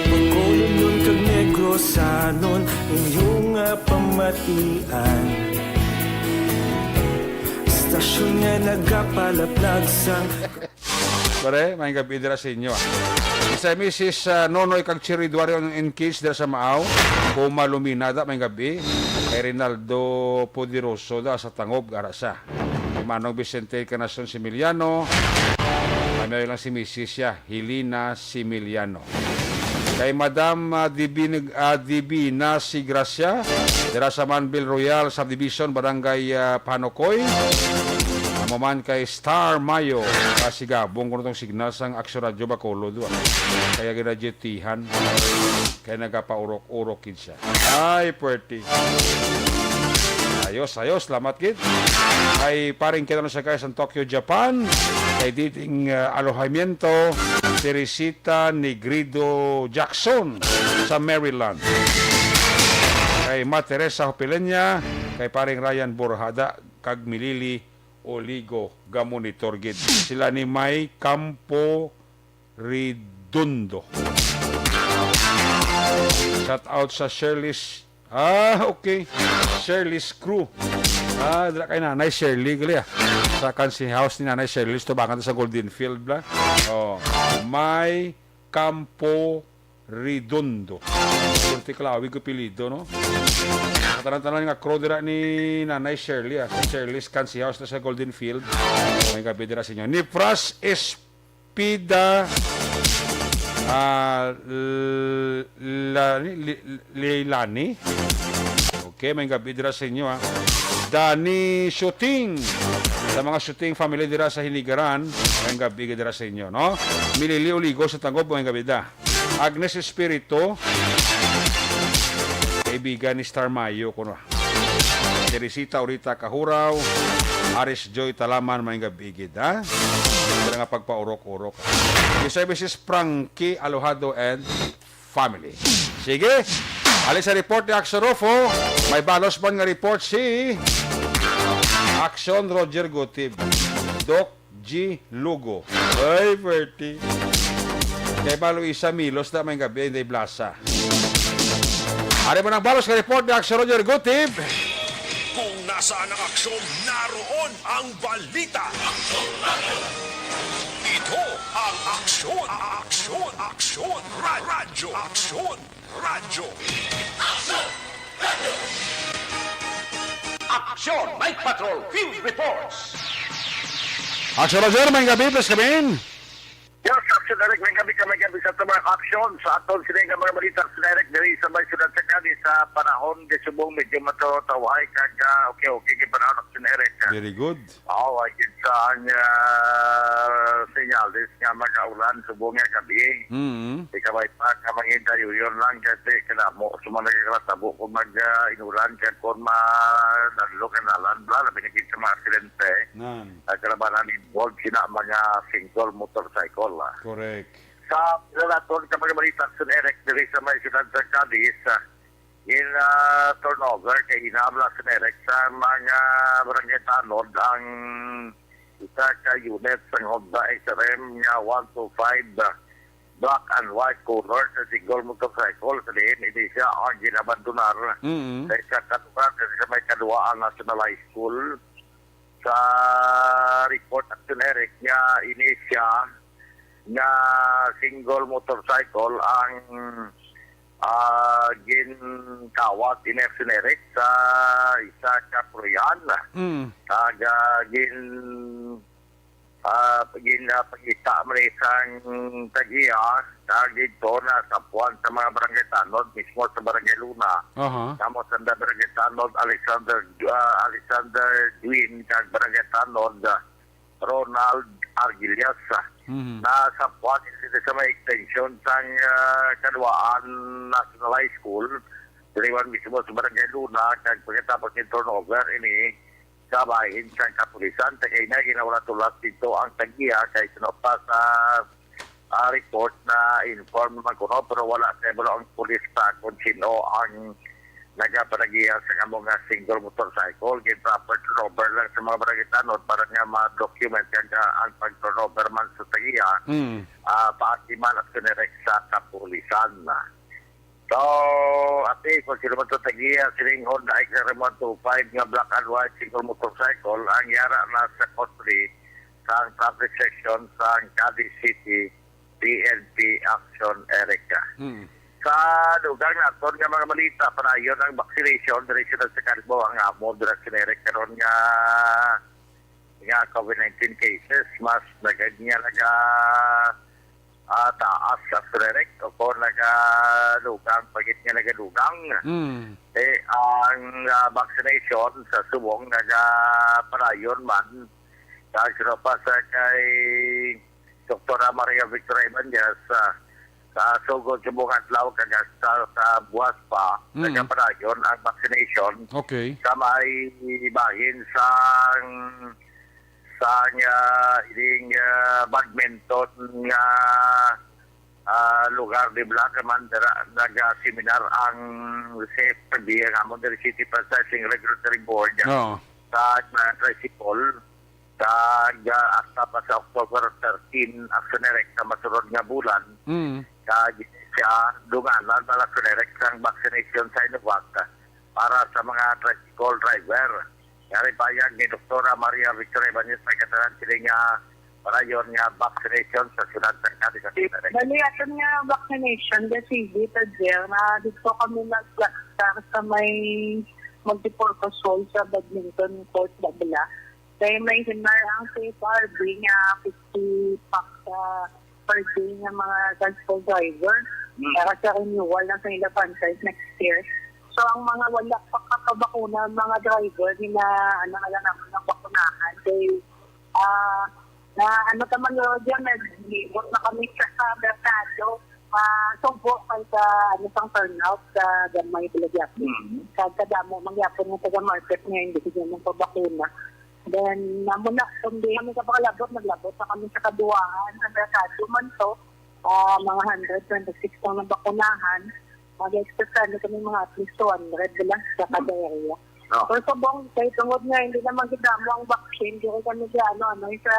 Bacolodnon kag Negrosanon, inyo nga pamatian. Istasyon nga nagapalaplag sang Pare, may gabi dira sa inyo, ah. Sa Missus, ah, Nonoy kag Cherry Duario, ang engaged dira sa Maaw. Puma Luminada, may gabi. Kay Rinaldo Poderoso da sa Tangob, gara sa. Kay Manong Vicente Encarnacion Similiano. Kami lang si Missus siya, Helena Similiano. Kay Madam, ah, Divin-, ah, Divina Sigracia, dira sa Manville Royal Subdivision, Barangay, ah, Panocoy. Amo man kay Star Mayo, kasigabong kuno tong signal sang Aksyon Radyo Bacolod, ah. Kaya ginadyutihan. Kaya nagapaurok-urok gid siya. Ay, pwerte. Ayos, ayos. Salamat gid. Kay paring kita na sa guys sa Tokyo, Japan. Kay Diding, ah, Alojamiento, Teresita Negrido Jackson sa Maryland. Kay Ma Teresa Hopilenya, kay paring Ryan Borjada, kag Milili Oligo, gamonitor gid. Sila ni May Campo Redondo. Shout out sa Shirley's. Ah, okay. Shirley's crew. Ah, dira kay Nanay Shirley, gali, ah. Sa Kansi House ni Nanay Shirley, sa tubangan sa Golden Field, bla. Oh, May Campo Redondo. Purti kalawig ko apelyido, no? Sa tanan-tanan nga crew dira ni Nanay Shirley, ah. Sa Shirley's Kansi House na sa Golden Field. May gabi dira sa inyo. Ni Pras Espida, ah, L-, Lani, Li-, Leilani. Okay, may gabi dira sa inyo, ah. Dani Shooting. Sa mga Shooting family dira sa Hinigaran, may gabi dira sa inyo, no? Milili Uligo sa Tangob, may gabi da. Agnes Espiritu, kaibigan ni Star Mayo, kuno. Teresita Urita Kahuraw, Aris Joy Talaman, may gabigid, ha? Sila nga pagpaurok-urok. Mister Missus Frankie Alojado and family. Sige, ali sa report ni Action Rufo, may balos man nga report si Action Roger Gutib. Doc G Lugo. Ay, Bertie. Kay balo isa milos na may gabi, hindi blasa. Ari mo nang balos nga report ni Action Roger Gutib. Kung nasaan ang aksyon, naroon ang balita. Ito ang Aksyon, Aksyon, Aksyon, Ra- Radyo, Aksyon, Radyo. Aksyon, Night Patrol, Field Reports. Action Roger, may gabi, please come in. Yes, Action Direct, may gabi ka, may gabi sa mga aksyon sa aton sini nga mga balita, Action Direct, diri sa may siyudad sa Cadiz, sa panahon di subong medyo mataway kag, ah, okay, okay, kay panahon, Action Direct. Very good. Oo, ay, gid sa ang, ah, senyales nga mag-aulan subong nga gabi. Mm. Di ka may pa ka mangintay, yun lang, kasi kadamo sa mga nagkakatabo kung mag, ah, inulan, kaya kung madalo ka nalan, bla, labi na gid sa mga aksidente. Nan. Ang kalabanan involved sila mga single motorcycle, ah. Correct. Sa Relaton ka mga balita, Action Direct, diri sa may siyudad sa Cadiz, ah, in, ah, turnover kay hinabla sa Direk sa mga barangay tanod ang isa ka unit sang Honda X R M nga one two five, ah, black and white color sa single motorcycle sa diin ini siya ang ginabandonar Mm. sa isa ka lugar sa may Kaduaan National High School. Sa report, Action Direct, nga ini siya nga single motorcycle ang, ah, ginkawat ni Action Direct sa isa ka puloy-an. Mm. Kag, ah, gin, ah, gin, ah, pangita man ni sang tag-iya, kag dito na sa puwan sa mga barangay tanod, mismo sa Barangay Luna. Aha. Kamo sa Barangay Tanod, Alexander, ah, Alexander Dwin, kag Barangay Tanod, ah, Ronald Argilias, ah, Mhm. na sa puwan dito sa may extension sang, ah, Kaduaan National High School, diriwan mismo sa Barangay Luna, kag pagkatapos ng turnover ini, sa bahin sang kapulisan. Tagay na, ginawala-tulas dito ang tag-iya kay sino pa sa, ah, report na inform naman kuno, pero wala sa ibalo ang pulis pa kung sino ang nagapanagiya sa amo nga single motorcycle. Gin-proper turnover lang sa mga barangay tanod para nga ma-document kag, ah, ang pag-turnover man sa tag-iya, Mm. ah, paagi man at direct sa kapulisan. So, ati, kung sino man to tag-iya sining Honda X R M one two five nga black and white single motorcycle, ang yara na sa custody sang traffic section sang Cadiz City P N P Action Area. Hmm. Sa dugang naton nga mga balita, padayon ang vaccination diri sa Calbo, ang amo dira sa Area karon nga, nga covid nineteen cases, mas nagad nga naga ah, taas sa Sulerek o kung nagadugang, pagit nga nagadugang. Mm. Eh, ang, ah, vaccination sa subong nagapadayon man. Kag sino pa sa kay Doktora Maria Victoria Ibanez, ah, sa sugod sa buong adlaw kag hasta sa buwas pa, Mm. nagapadayon ang vaccination Okay. sa may bahin sang sa nga ining, ah, badminton nga, ah, lugar ni Black Commander, ah, naga-seminar ang C F R B, ang amon diri City Franchising Regulatory Board Oo. sa mga tricycle sa, ah, hasta pa sa October thirteen, Action Direct sa masunod nga bulan. Mm. Kag siya, dunganan na Action Direct ang vaccination sa Sinovac para sa mga tricycle driver. Yari payag ni Doktora Maria Victoria Ibanez, may katanan sila nga padayon nga vaccination sa siyudad sa Cadiz. Bali, aton nga vaccination, the C V, ta, Jer, na dito kami nag-, sa may multipurpose hall sa badminton court, Babala. Kaya may hinar ang C F R B nga fifty packs sa per day nga mga transport driver. Hmm. Para sa renewal ng kanilang franchise next year. So, ang mga wala pa kakabakuna, mga driver, di na, ano, alam naman ang bakunahan. Kay, ah, na, ano, taman yun dyan, naglibot na kami sa, sa merkado. Ah, subo kay sa, ano, sang turnout sa gamay, Bulagyapon. Mm. Kag kadamo man gyapon nga taga market nga hindi gid man pabakuna. Then, amo na, kundi kami kapakalabot, naglabot na kami sa kaduwaan, sa merkado man to. Ah, mga hundred twenty-six ang nabakunahan. Mag-expect kami mga at least two hundred lang sa kada area. Oh. Pero subong, kay tungod nga hindi naman gid damo ang vaccine, diri kami sa, ano, ano, sa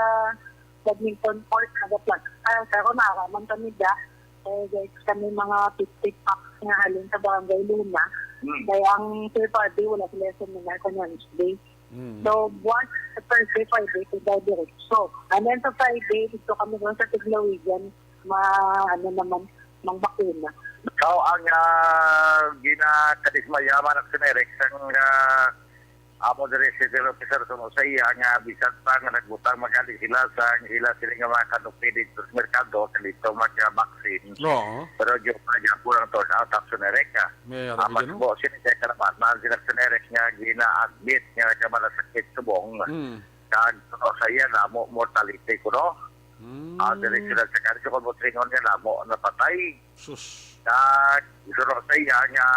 badminton court, nagaplag. Ah, pero naraman kami da. Kaya guys, kami mga fifty packs nga halin sa Barangay Luna. Hmm. Kaya ang Sir Barbie, wala sila sa seminar ko Wednesday. Mm. So, buwan sa Thursday, Friday, sila diretso. And then sa Friday, dito kami doon sa Tiglawigan, ma-, ano naman, mang bakuna. Ikaw ang, ah, ginakadismaya man, Action Eric, sang, ah, amo diri, city officer, kuno sa iya nga bisan pa nga nagbutang magali sila sa ila sila nga mga kanupi dito sa merkado, sa dito mag-vaccine. Oo. Pero di pa gyapon ang turnout, Action Eric, ah. May Apan arabi, no? Subo sini kay kalabanan sila, Action Eric, nga gina-admit nga nagkamalasakit subong. Mm. Kag, oh, sa iya, namo mortality kuno. Mm. Ah, diri sila sa kanila, kung mutringon nga namo napatay. Sus. Kag, suno sa iya nga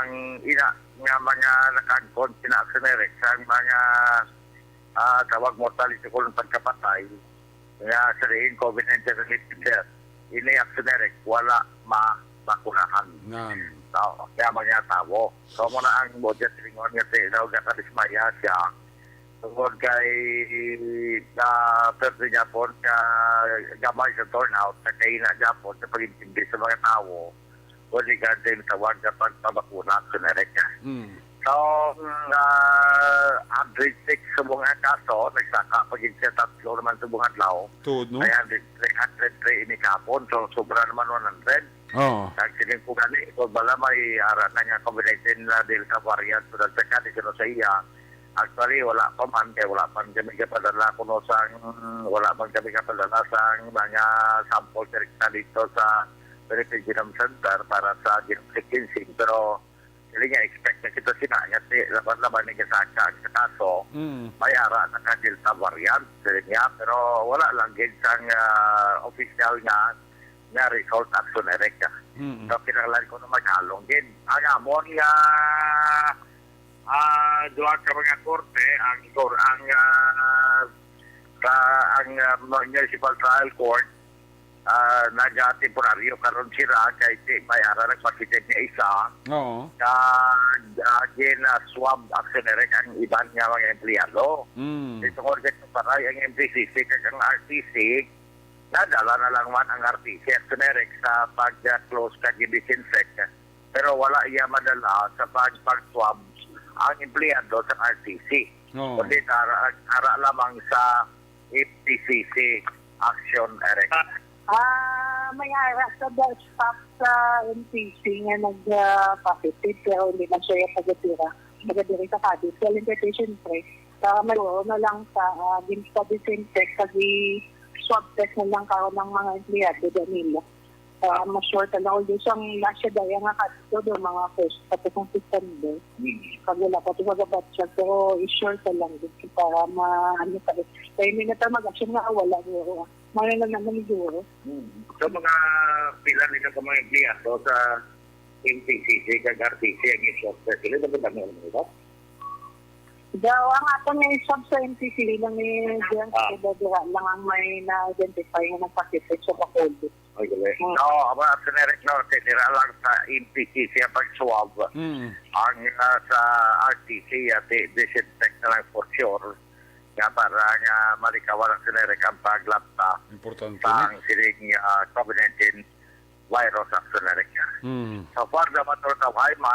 ang ina nga mga nakaangkon sina Action Eric sa mga, ah, tawag mortality kuno pagkapatay nga sa diin COVID nineteen related death. Ini Action Eric, wala mabakunahan. Nan. So, kaya mga tawo. So, mo na ang budget ringon nga sa ilaw nga kadismaya siya. Tungod kay na pwerte gyapon ka gamay sa turnout, sa kaina gyapon sa pag-intindi sa mga tawo, pwede ka din tawag sa pagpabakuna sa Amerika. Mm. So, ah, hundred six subong ang kaso, nagsaka pa gid siya tatlo naman subong adlaw. Tuod, no? Ay, hundred, three hundred three ini kahapon, so sobra naman one hundred. Oo. Kag siling ko gani, kung bala may ara na nga COVID nineteen na Delta variant, so nagtaka di sino sa iya. Actually, wala pa man, kay wala pa man kami kapadala kuno sang, wala man kami kapadala sang mga sample direkta dito sa Philippine Genome Center para sa genome sequencing. Pero, dili nga expect na kita sina nga ti, laban-laban ni kasaka ang kaso, Mm. may ara na ka Delta variant, dili niya, pero wala lang gid sang, ah, official nga, nga result, Action Eric. Mm. So, kinahanglan ko na maghalong gid. Ang amon nga, ah, duha ka mga korte, ang kor-, ang, ah, ka, ang, ah, Municipal Trial Court, ah, naga-temporaryo karon sila kay si may ara nagpositive nga isa. Oo. Kag, ah, gin, ah, swab, Action Eric, ang iban nga mga empleyado. Mm. Di tungod kay paray ang M P C C kag ang R T C, nadala na lang man ang R T C, Action Eric, sa pag-close kag i-disinfect. Pero wala iya madala sa pag-, pag-swab ang empleyado sa R T C. Oo. Kundi ara, ara lamang sa M P C C, Action Eric. Ah, may ara sa the staff sa M P C nga nag, ah, positive, pero hindi na siya taga-tira. Taga diri sa Cadiz. Well, hindi, siyempre, ah, may na lang sa, ah, gin-, sa disinfect, kag i-swab test na lang karon ang mga empleyado, Danilo. Ah, ma-sure ta lang. Although sang last year, daya nga kadto do, mga first, tapos ang September. Hmm. Pag wala pa ito magabatsyag, pero i-sure ta lang dito para ma-, ano pa rin. Kaya hindi na tayo mag-assume nga, ah, wala siguro. Mga na naman siguro. Hmm. So, mga pila nila ka mga empleyado sa M P C C kag R T C ang i-swab test? Sila ba ba nila? Daw, ang ato nga i-swab sa M P C C lang ni Dian, Ah. Sa Dadura lang ang may na-identify nga nagpakita sa Bacolod. Okay. Mm. No, aba, Action Eric, no, titira lang sa M P C C ang pag-swab. Mm. Ang, ah, sa R T C, ah, di-, disinfect na lang for sure. Nga para nga malikawan, Action Eric, ang paglapta Importante, sa no? Ang siling, ah, COVID nineteen virus, Action Eric. Mm. So far, the matter of high